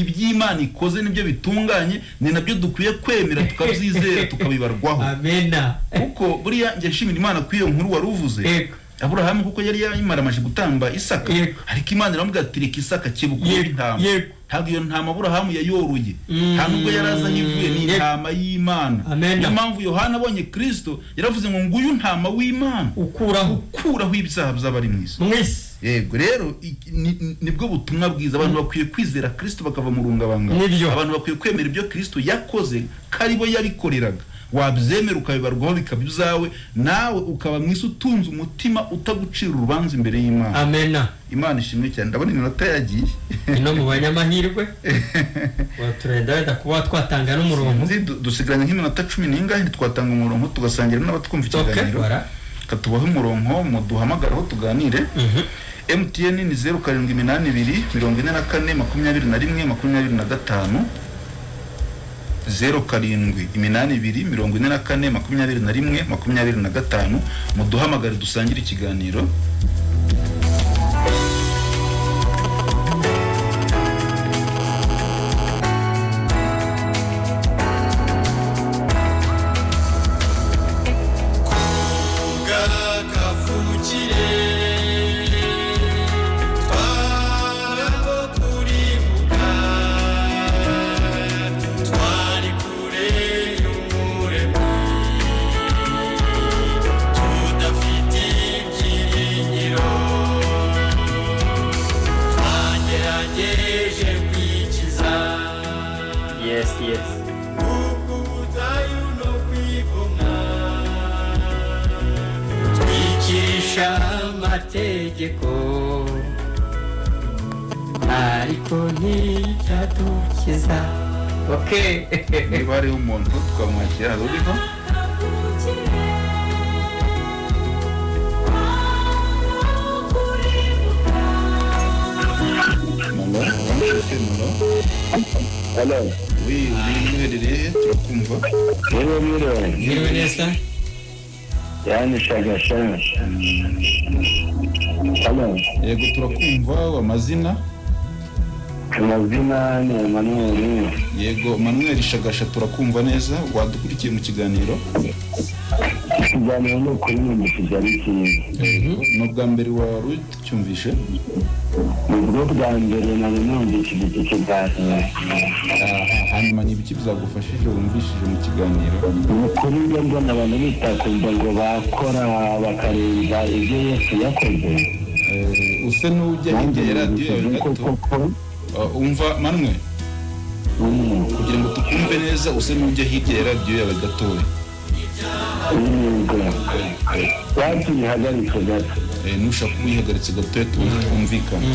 Iby'Imana ikoze nibyo bitunganye, ni nabyo dukwiye kwemera tukabyizera tukabibarwaho. Amena. Kuko buriya njye nshimira Imana ku iyo nkuru wari uvuze. Aburahamu kuko yari yamaramaje gutamba Isaka, ariko Imana iramubwira ati reka Isaka, kebuka urebe intama. Ntabwo iyo ntama Aburahamu yayoroye, nta nubwo yari azanye ivuye, ni intama y'Imana. Niyo mpamvu Yohana abonye Kristo yaravuze ngo nguyu ntama w'Imana ukuraho ibyaha by'abari mu isi. Yego rero nibwo butumwa bwiza. Abantu bakwiye kwizera Kristo bakava mu rungabangabo. Abantu bakwiye kwemera ibyo Kristo yakoze ko ari bo yabikoreraga. Wabyemera ukabibarwaho bikaba ibyawe, nawe ukaba mu isi utunze umutima utagucira urubanza imbere y'Imana. Amena. Imana ishimwe cyane. Ndabona iminota yagiye. Ino mu banyamahirwe turenda wenda kuba twatanga n'umurongo. Dusigaranye nk'iminota 10 n'ingahe, twatanga umurongo tugasangira n'abatwumva ikiganiro. Katubahe umurongo muduhamagaraho tuganire. MTN ni 0782 44 21 25. 0782 44 21 25. Muduhamagare dusangire ikiganiro. Amategeko ariko ntibyadukiza. Okay. Niba hariho umuntu twamwakira, hari uriho? Hello. Oui, uherereye turakumva. Mwiriwe neza. Yani Shagasha. Hello. Yego turakumva. Amazina? Amazina ni Emmanuel. Yego Emmanuel Shagasha, turakumva neza. Wadukurikiye mu kiganiro? Ikiganiro ni ukuri numvise ari cyiza. Ni ubwa mbere wari ucyumvishe? Ni ubwo bwa mbere nari numvise iki kiganiro. Hanyuma ni ibiki byagufashije wumvishije mu kiganiro? Ni ukuri njya mbona abantu bitakumva ngo bakora bakarenza ibyo Yesu yakoze. Use n'ujya hirya ya radiyo yawe gato. Umva Manuel, kugira ngo tukumve neza, use n'ujya hirya ya radiyo yawe gatoya. Watuyihagaritse gato. Nushaka kuba uyihagaritse gatoya tubanze twumvikane.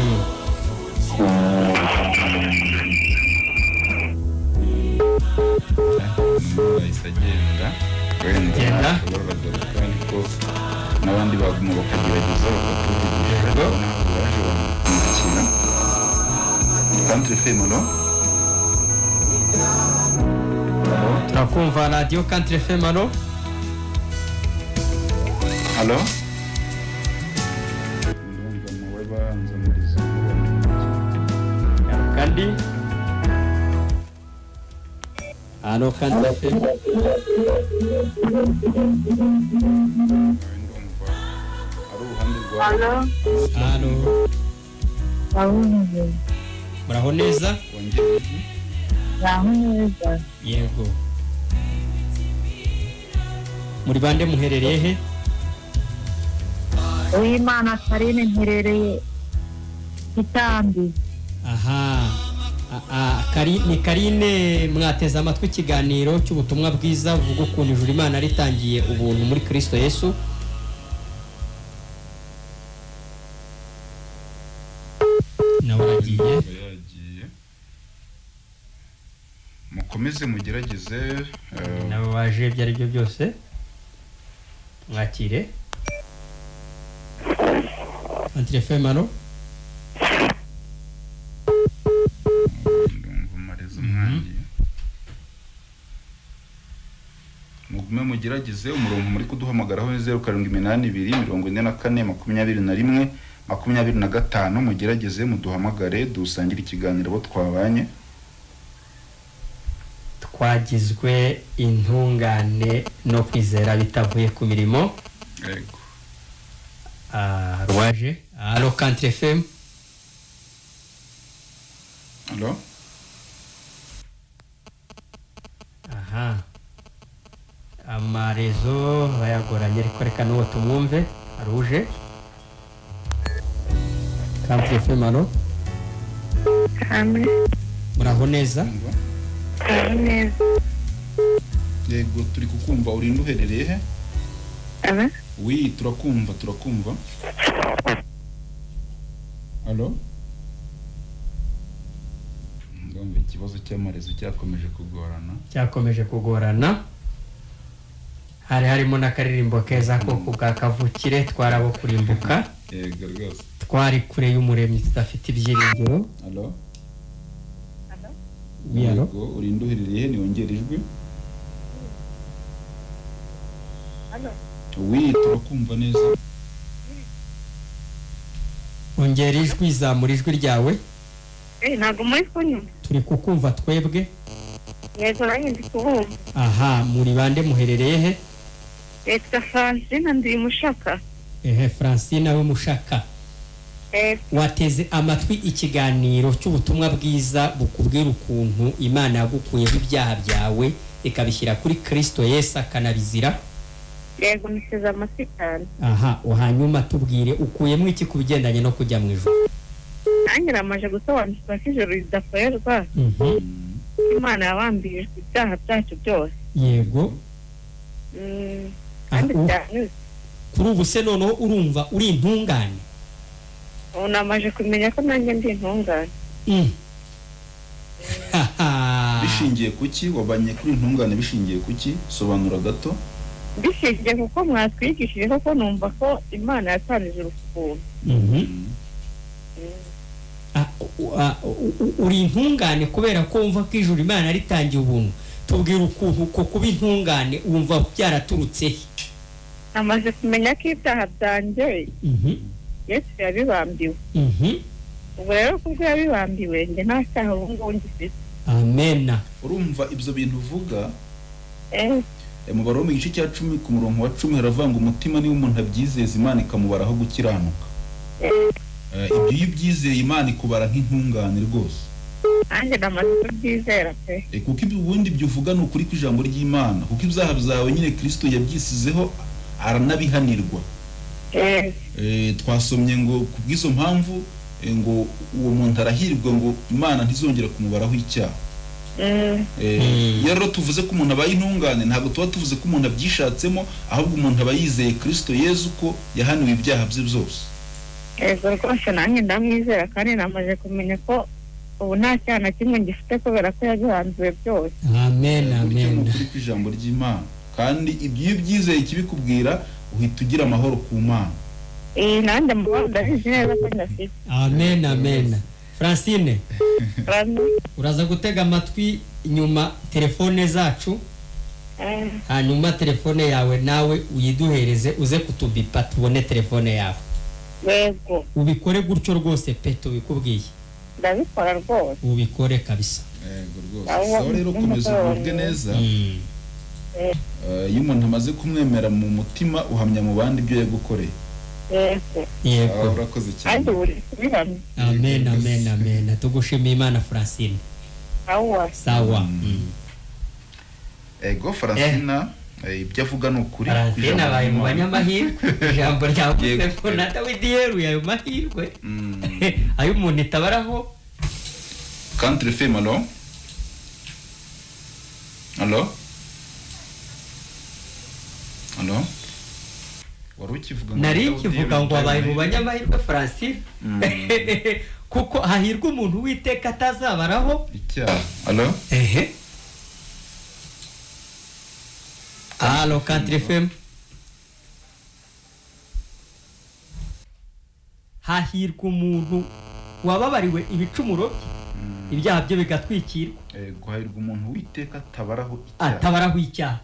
Ahise agenda wenda baragaruka, ariko n'abandi baguma bakagerageza bakatuvugisha. Baje bamwakira. Country FM, no? Turakumva radio Country FM, allo? Allo? Ndumva nawe banza muri kandi Allo Country FM. Ndumva ari uruhande rwa Allo? Allo. Muraho neza? Muraho neza. Yego. Muri bande muherereye he? Uwimana Karine, mperereye Gitambi. Aha. Ni Karine, mwateze amatwi ikiganiro cy'ubutumwa bwiza buvuga ukuntu ijuru Imana ritangiye ubuntu muri Kristo Yesu. Nawe aragiye. Mukomeze mugerageze. Nabo baje ibyo ari byo byose mwakire. Country FM, allo. Ndumva amarezo mwangiye. Mugume mugerageze. Umurongo muri kuduhamagaraho ni 0782 44 21 25. Mugerageze muduhamagare dusangire ikiganiro abo twabanye. Twagizwe intungane no kwizera bitavuye ku mirimo. Yego. Rwaje. Allo Country FM. Allo. Aha, amarezo bayagoranye, ariko reka n'uwo tumwumve. Aruje. Country FM, allo. Hamwe. Muraho neza? Umva. Muraho neza. Yego, turi kukumva. Urinde uherereye he? Aba? Oui, turakumva, turakumva. Allo. Ndumva ikibazo cy'amarezo cyakomeje kugorana. Cyakomeje kugorana. Hari harimo n'akaririmbo keza ko ku bwa kavukire, twarabo kurimbuka, Yego rwose. twari kure y'umuremyi tudafite ibyiringiro. Allo. Oui, allo. Yego, urinde uherereye he? Niwongere ijwi. Allo. Oui, turakumva neza. Ongera ijwi, zamura ijwi ryawe. Ntabwo muri kunyumva. Turi kukumva twebwe. Yego, nanjye ndi kubumva. Aha, muri bande, muherereye he? Yitwa Francine, ndi Mushaka. Ehe, Francine w'Umushaka. Wateze amatwi ikiganiro cy'ubutumwa bwiza bukubwira ukuntu Imana yagukuyeho ibyaha byawe ikabishyira kuri Kristo Yesu akanabizira. Yego, nisize amatwi cyane. Aha, hanyuma tubwire ukuyemo iki ku bigendanye no kujya mu ijuru. Nanjye namaze gusobanukirwa ko ijuru ridakorerwa, Imana yabambirijwe ibyaha byacu byose. Yego. Kandi byanyuze. Kuri ubu se noneho urumva uri intungane? Ubu namaze kumenya ko nanjye ndi intungane. Bishingiye kuki wabanye kuri intungane? Bishingiye kuki? Sobanura gato. Bishingiye kuko mwatwigishije, koko numva ko Imana yatanze urukundo. Uri intungane kubera ko wumva ko ijuru Imana ritangiye ubuntu. Tubwira ukuntu ko kuba intungane wumva byaraturutse he? Namaze kumenya ko ibyaha byanjye Yesu yabibambiwe. Ubu rero kubwo yabibambiwe, njye nta cyaha ubu ngubu ngifite. Amena. Urumva ibyo bintu uvuga? Mu Baroma igice cya 10 ku murongo wa 10 haravuga ngo umutima niwo umuntu abyizeza Imana ikamubaraho gukiranuka. Ibyo iyo ubyizeye Imana ikubara nk'intungane rwose. Nanjye namaze kubyizera pe. Kuko ibyo ubundi ibyo uvuga ni ukuri kw'ijambo ry'Imana, kuko ibyaha byawe nyine Kristo yabyisizeho aranabihanirwa. Twasomye ngo kubw'izo mpamvu ngo uwo muntu arahirwa, ngo Imana ntizongera kumubaraho icyaha. Iyo rero tuvuze ko umuntu abaye intungane, ntabwo tuba tuvuze ko umuntu abyishatsemo, ahubwo umuntu aba yizeye Kristo Yezu ko yahaniwe ibyaha bye byose. Yego rwose, nanjye ndamwizera kandi namaze kumenya ko ubu nta cyaha na kimwe ngifite kubera ko yabihanzuye byose. Amen, Burya ni amen. ukuri kw'ijambo ry'Imana, kandi ibyo iyo ubyizeye ikibikubwira uhita ugira amahoro ku Mana. Nanjye amahoro ndabizi neza ko ndafite. Amen, amen. Francine, Rano. uraza gutega amatwi nyuma telefone zacu, hanyuma telefone yawe nawe uyiduhereze, uze kutubipa tubone telefone yawe. Yego. Ubikore gutyo rwose pe, tubikubwiye. Ndabikora rwose. Ubikore kabisa. Yego rwose. Aho Sawa rero, komeza ugubwe neza. Iyo umuntu amaze kumwemera mu mutima, uhamya mu bandi ibyo yagukoreye. Yego. Yego. Urakoze cyane. Kandi buri kubihamya. Amen, amen, amen. Tugushimiye Imana, Francine. Awa. Sawa. Ego Francina, ibyo avuga ni ukuri. Francine abaye mu banyamahirwe. Ijambo ryavuze Yego. ko na Dawidi yeruye ayo mahirwe, ayo umuntu itabaraho. Country FM, allo? Allo? Allo? Wari ukivuga ngo Nari Dawidi nkivuga ngo yeruye abaye mu amahirwe. banyamahirwe Francine, kuko hahirwa umuntu Uwiteka atazabaraho Icyaha. Allo? Ehe. Allo Country FM. Hahirwa umuntu wababariwe ibicumuro bye, ibyaha bye bigatwikirwa. Guhahirwa umuntu Uwiteka atabaraho icyaha. Atabaraho icyaha.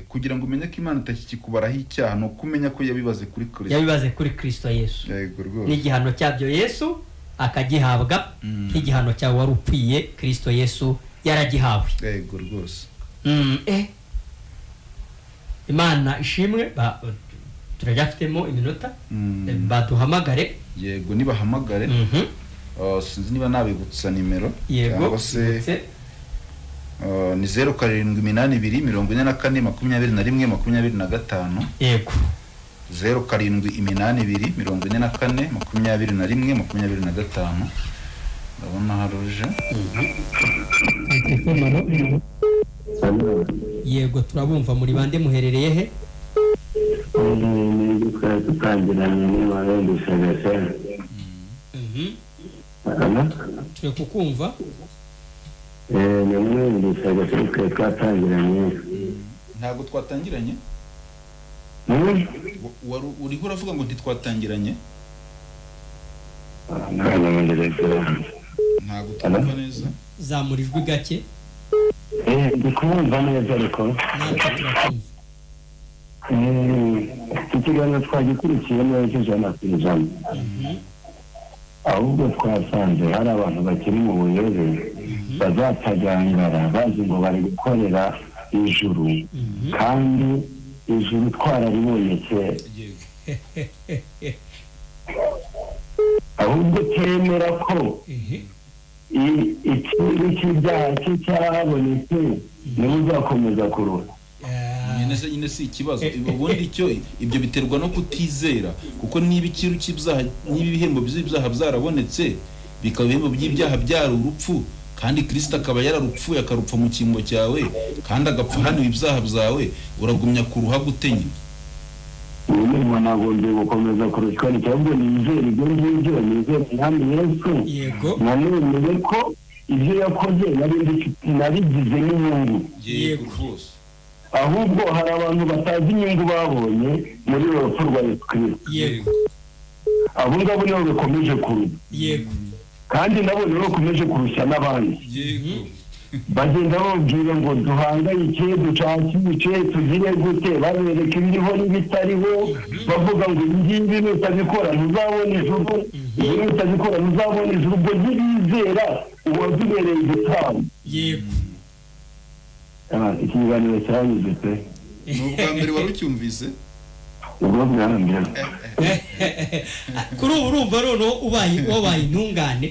Kugira ngo umenye ko Imana itakikubaraho icyaha ni uko umenya ko yabibaze kuri Kristo. Yabibaze kuri Kristo Yesu. Yego rwose. N'igihano cyabyo Yesu akagihabwa, nk'igihano cyawe wari ukwiye Kristo Yesu yaragihawe. Yego rwose. Imana ishimwe, turacyafitemo iminota, baduhamagare. Yego nibahamagare. Sinzi niba nabibutsa nimero. Yego. Se ni 0 7 8 2 44 21 25. Yego. 0 7 8 2 44 21 25. Ndabona haruje. Yego turabumva, muri bande, muherereye he? Turi kukumva. Ntabwo twatangiranye. Uriho uravuga ngo ntitwatangiranye? Ntabwo twumva neza. Zamura ijwi gake. Ndikumva neza ariko. Natwe turakumva. Ikiganiro twagikurikiye neza 100%. Ahubwo twasanze hari abantu bakiri mu buyobe bazatagangara bazi ngo bari gukorera ijuru, kandi ijuru twararibonye kera. Ahubwo temera ko ikintu cy'ibyaha cyarabonetse niba uzakomeza kurura. Nyine si ikibazo. Ubundi icyo ibyo biterwa no kutizera, kuko niba ikiru cy'ibyaha, niba ibihembo by'ibyaha byarabonetse bikaba ibihembo by'ibyaha byari urupfu, kandi Kristo akaba yararupfuye akarupfa mu cyimbo cyawe kandi agapfa hano ibyaha byawe, uragumya kuruha gute nyine? Niba nagombye gukomeza kurushywa ahubwo nizere ibyo ngibyo, nizere Umwami Yesu. Yego. Nanemeye ko ibyo yakoze nabigize n'inyungu. Yego rwose. Ahubwo hari abantu batazi inyungu babonye muri uru rupfu rwa Yesu Kristo. Yego. Abo ngabo nibo bakomeje kuruha. Yego. Kandi nabo nibo bakomeje kurushya n'abandi. Yego. Bagenda bababwira ngo duhangayike, ducakike, tugire gute, babereka ibiriho n'ibitariho, bavuga ngo ibi ngibi nutabikora ntuzabona ijuru, ibi nutabikora ntuzabona ijuru. Ubwo ntibizera uwadubereye igitambo. Yego. Ikiganiro cyanyuze pe. Ni ubwa mbere wari ucyumvise? Ubwo bwa mbere. Kuri ubu urumva noneho wabaye intungane?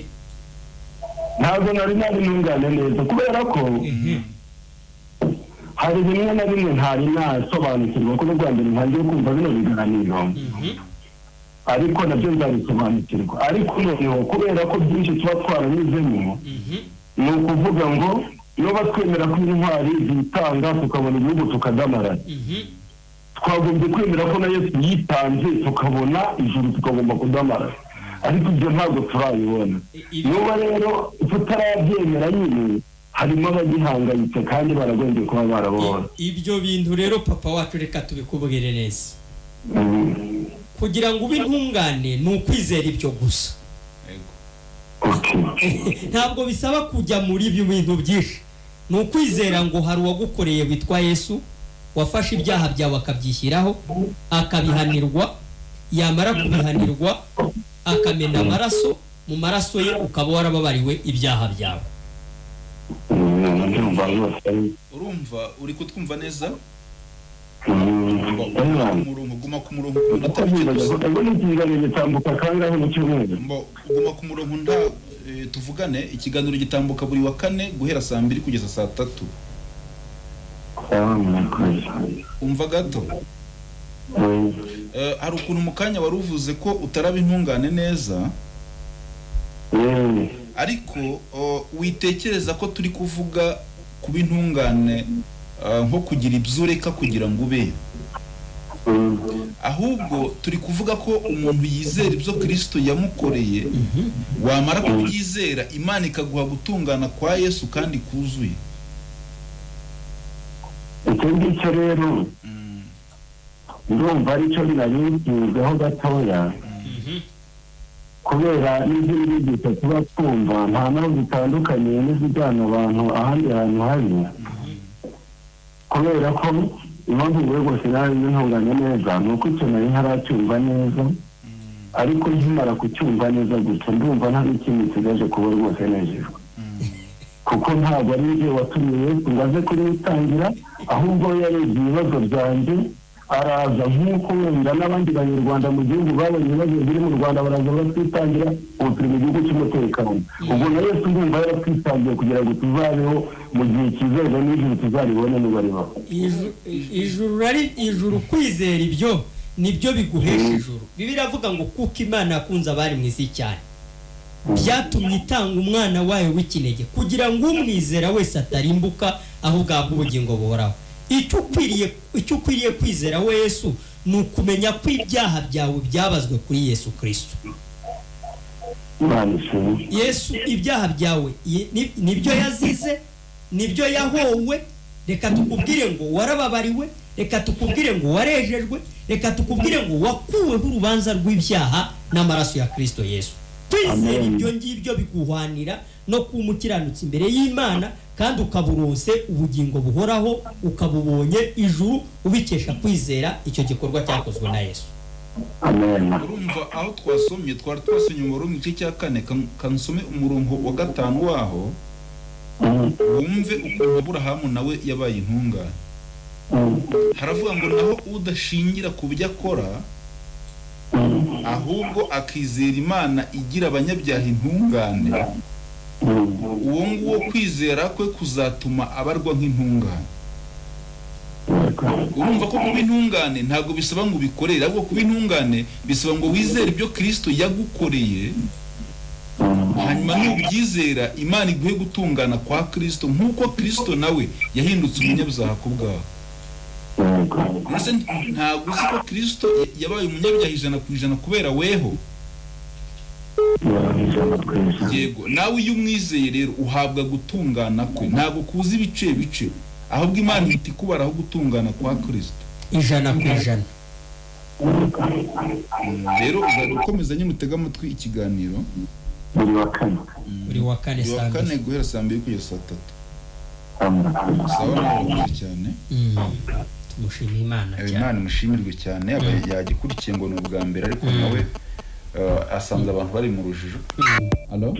Ntabwo nari intungane neza, kubera ko hari bimwe na bimwe ntari nasobanukirwa, kuko ubwa mbere ntangiye kumva bino biganiro, ariko nabyo nzabisobanukirwa. Ariko noneho kubera ko byinshi tuba twaranyuzemo, ni ukuvuga ngo niba twemera ko intwari zitanga tukabona igihugu tukadamarara, twagombye kwemera ko na Yesu yitanze tukabona ijuru tukagomba kudamarara, ariko ibyo ntabwo turabibona. Niba rero tutarabyemera nyine harimo abagihangayitse kandi baragombye kuba barabona ibyo bintu. Rero papa wacu reka tubikubwire neza, kugira ngo ube intungane ni ukwizera ibyo gusa. Ntabwo bisaba kujya muri ibyo bintu byinshi, ni ukwizera ngo hari uwagukoreye witwa Yesu, wafashe ibyaha byawe akabyishyiraho, akabihanirwa, yamara kubihanirwa akamena amaraso, mu maraso ye ukaba warababariwe ibyaha byawe. Urumva uri kutwumva neza? Guma ku murongo guma ku murongo nda tuvugane. Ikiganiro gitambuka buri wa kane guhera saa 2 kugeza saa 3. Umva gato. Hari ukuntu mu kanya wari uvuze ko utaraba intungane neza, ariko witekereza ko turi kuvuga kuba intungane nko kugira ibyo ureka kugira ngo ube, ahubwo turi kuvuga ko umuntu yizera ibyo Kristo yamukoreye, wamara kubyizera Imana ikaguha gutungana kwa Yesu kandi kuzuye. Icyo ngicyo rero Ndumva aricyo nari gatoya, kubera n'izindi nyigisho tuba twumva nta naho zitandukanye n'izijyana abantu ahandi hantu habi, kubera ko impamvu ngo rwose nawe ntunganye neza ni uko icyo nari ntaracyumva neza, ariko nkimara kucyumva neza gusa ndumva nta n'ikindi nsigaje kuba rwose nejejwe, kuko ntabwo ari ibyo watumye Yesu ngo aze kuritangira, ahubwo yarebye ibibazo byanjye araza, nk'uko wenda n'abandi banyarwanda mu gihugu babonye ibibazo biri mu Rwanda baraza batwitangira, ubu turi mu gihugu cy'umutekano. Ubwo na Yesu ndumva yaratwitangiye kugira ngo tuzabeho mu gihe kizaza n'ijuru tuzaribone niba ribaho. Ijuru kwizera ibyo nibyo biguhesha ijuru. Bibiliya iravuga ngo kuko Imana yakunze abari mu isi cyane, byatumye itanga umwana wayo w'ikinege kugira ngo umwizera wese atarimbuka ahubwo ahabwe ubugingo buhoraho. Icyo ukwiriye kwizera we Yesu ni ukumenya ko ibyaha byawe byabazwe kuri Yesu Kristo. Yesu ibyaha byawe nibyo yazize, nibyo yahowe. Reka tukubwire ngo warababariwe, reka tukubwire ngo warejejwe, reka tukubwire ngo wakuweho urubanza rw'ibyaha n'amaraso ya Kristo Yesu. Kwizera ibyo ngibyo biguhwanira no kuba umukiranutsi imbere y'Imana, kandi ukaburonse ubugingo buhoraho, ukabubonye ijuru ubikesha kwizera icyo gikorwa cyakozwe na Yesu. Amen. Urumva aho twasomye, twari twasomye umurongo igice cya 4, kansome umurongo wa 5 waho, wumve ukuntu Aburahamu nawe yabaye intungane. Haravuga ngo naho udashingira ku byo akora, ahubwo akizera Imana igira abanyabyaha intungane, uwo nguwo kwizera kwe kuzatuma abarwa nk'intungane. Urumva ko kuba intungane ntabwo bisaba ngo ubikorere, ahubwo kuba intungane bisaba ngo wizere ibyo Kristo yagukoreye, hanyuma nubyizera Imana iguhe gutungana kwa Kristo, nk'uko Kristo nawe yahindutse umunyabyaha ku bwawe. Mbese ntabwo uzi ko Kristo yabaye umunyabyaha 100% kubera weho? Yego, nawe iyo umwizeye rero uhabwa gutungana kwe, ntabwo kuza ibice bice, ahubwo Imana ihita ikubaraho gutungana kwa Kristo 100%. Rero uzajya ukomeza nyine utega amatwi ikiganiro buri wa kane, buri wa kane saa 2 guhera saa 2 kugeza saa 3. Sawa, nawe cyane. Tumushimire Imana cyane. Imana imushimirwe cyane, aba yagikurikiye ngo ni ubwa mbere, ariko nawe asanze abantu bari mu rujijo. Allo?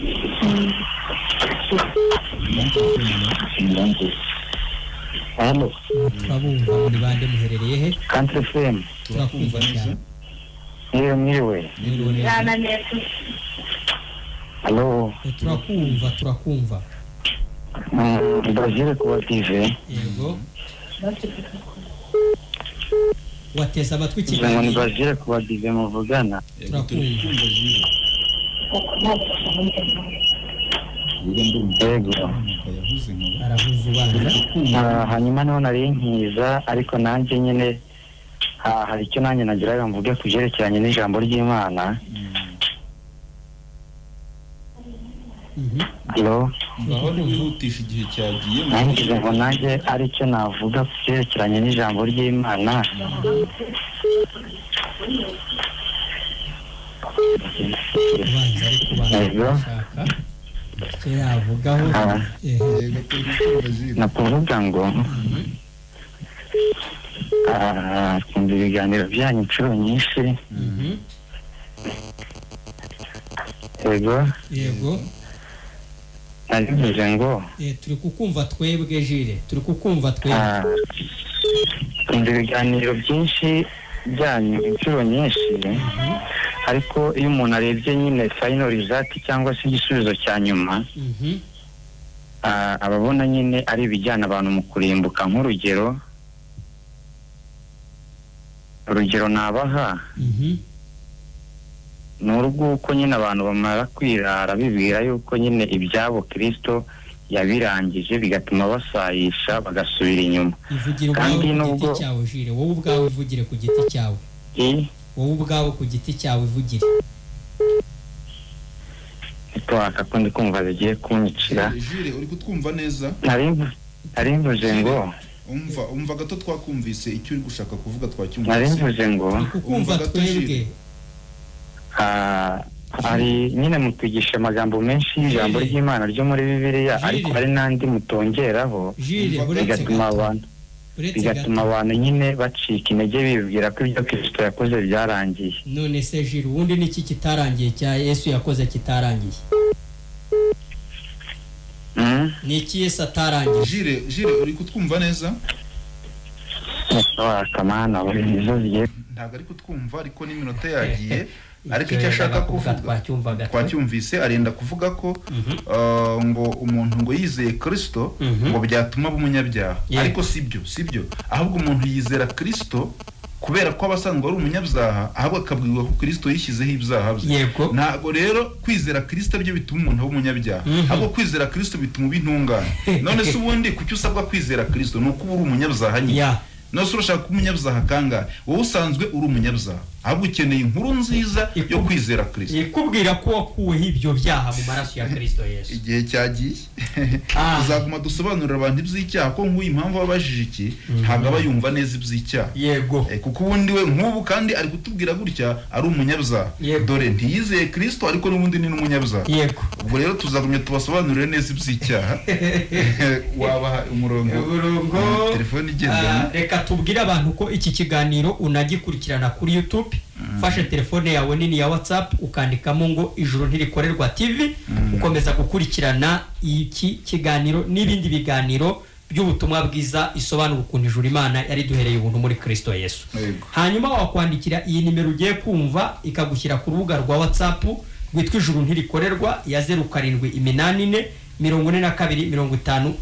Allo? Turabumva, muri bande muherereye he? Country FM. Turakumva neza. Mwiriwe mwiriwe. Allo? Turakumva, turakumva. Brazil kuba TV. Yego. Wateze amatwi ikiganiro. Ni Brazil kuba TV muvugana. Turakumva. Yego. Hanyuma niho nari nkiza, ariko nanjye nyine hari icyo nanjye nagiraga mvuge ku byerekeranye n'ijambo ry'Imana. Allo? Ngaho niwihutisha igihe cyagiye. Nanjye ngo nanjye aricyo navuga ku byerekeranye n'ijambo ry'Imana. Nakuvuga ngo twumva ibiganiro byanyu inshuro nyinshi. Yego. Yego. Narivuze ngo turi kukumva twebwe Jire, turi kukumva twebwe. Twumva ibiganiro byinshi byanyu inshuro nyinshi, ariko iyo umuntu arebye nyine final result cyangwa se igisubizo cya nyuma, ababona nyine ari ibijyana abantu mu kurimbuka. Nk'urugero, urugero nabaha ni urw'uko nyine abantu bamara kwirara bibwira yuko nyine ibyabo Kristo yabirangije, bigatuma basayisha bagasubira inyuma. Kandi nubwo cyawe Jire, wowe ubwawe ivugire ku giti cyawe. Wowe ubwawe ku giti cyawe ivugire. Twaka kundi kumva bigiye kunyicira. Jire, uri kutwumva neza? Nari mvuze ngo Umva gato, twakumvise icyo uri gushaka kuvuga, Nari twacyumvise. mvuze ngo Kukumva Umva gato, twebwe. Jules. Hari nyine mutwigisha amagambo menshi y'ijambo Jules. ry'Imana ryo muri Bibiliya, Jules. ariko hari n'andi mutongeraho, Jire, Umva uretse bigatuma gato, abantu uretse bigatuma gato. abantu nyine bacika intege, bibwira ko ibyo Kristo yakoze byarangiye. None se Jire, ubundi niki kitarangiye cya Yesu yakoze kitarangiye? Ni iki Yesu atarangije? Jire, uri kutwumva neza? Kamana, nizo zigiye. Ntabwo ari kutwumva, ariko n'iminota yagiye, ariko Icyo icyo ashaka yendaga kuvuga kuvuga twacyumvaga twe. twacyumvise. Arenda kuvuga ko ngo umuntu ngo yizeye Kristo ngo byatuma aba umunyabyaha. Ariko sibyo, ahubwo umuntu yizera Kristo kubera ko aba asanzwe ari umunyabyaha, ahubwo akabwirwa ko Kristo yishyizeho ibyaha bye. Ntabwo rero kwizera Kristo byo bituma umuntu aba umunyabyaha, ahubwo kwizera Kristo bituma uba intungane. None se ubundi kuki usabwa kwizera Kristo? Ni uko uba uri umunyabyaha nyine. None se urashaka kuba umunyabyaha kangahe? Wowe usanzwe uri umunyabyaha, ahubwo ukeneye inkuru nziza yo kwizera Kristo ikubwira ko wakuweho ibyo byaha mu maraso ya Kristo Yesu. Igihe cyagiye. Tuzaguma dusobanurira abantu iby'icyaha, ko nk'uyu impamvu ababajije iki, ntabwo aba yumva neza iby'icyaha. Kuko ubundi we nk'ubu kandi ari kutubwira gutya ari umunyabyaha. Dore ntiyizeye Kristo, ariko n'ubundi ni n'umunyabyaha. Ubwo rero tuzagumya tubasobanurire neza iby'icyaha. Wabaha umurongo? Umurongo. Telefone igendanwa. Reka tubwire abantu ko iki kiganiro unagikurikirana kuri YouTube. Fashe telefone yawe nini ya WhatsApp, ukandikamo ngo Ijuru Ntirikorerwa TV, ukomeza gukurikirana iki kiganiro n'ibindi biganiro by'ubutumwa bwiza isobanura ukuntu ijuru Imana yariduhereye ubuntu muri Kristo Yesu. Hanyuma wakwandikira iyi nimero ugiye kumva, ikagushyira ku rubuga rwa WhatsApp rwitwa Ijuru Ntirikorerwa, ya 0784 42 57,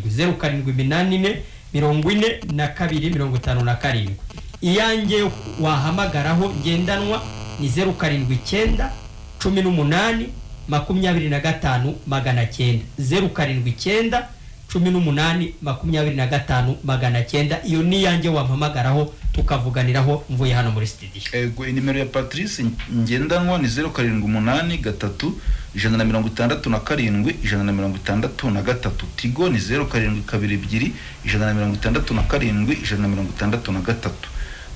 0784 42 57. Iyanjye wahamagaraho ngendanwa ni 079 18 25 900, 079 18 25 900. Iyo ni iyanjye wampamagaraho tukavuganiraho mvuye hano muri studio. Ego, inimero ya Patrice ngendanwa ni 0783 167 163. Tigo ni 0722 167 163.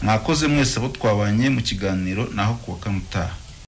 Mwakoze mwese abo twabanye mu kiganiro, naho kuwa kane utaha.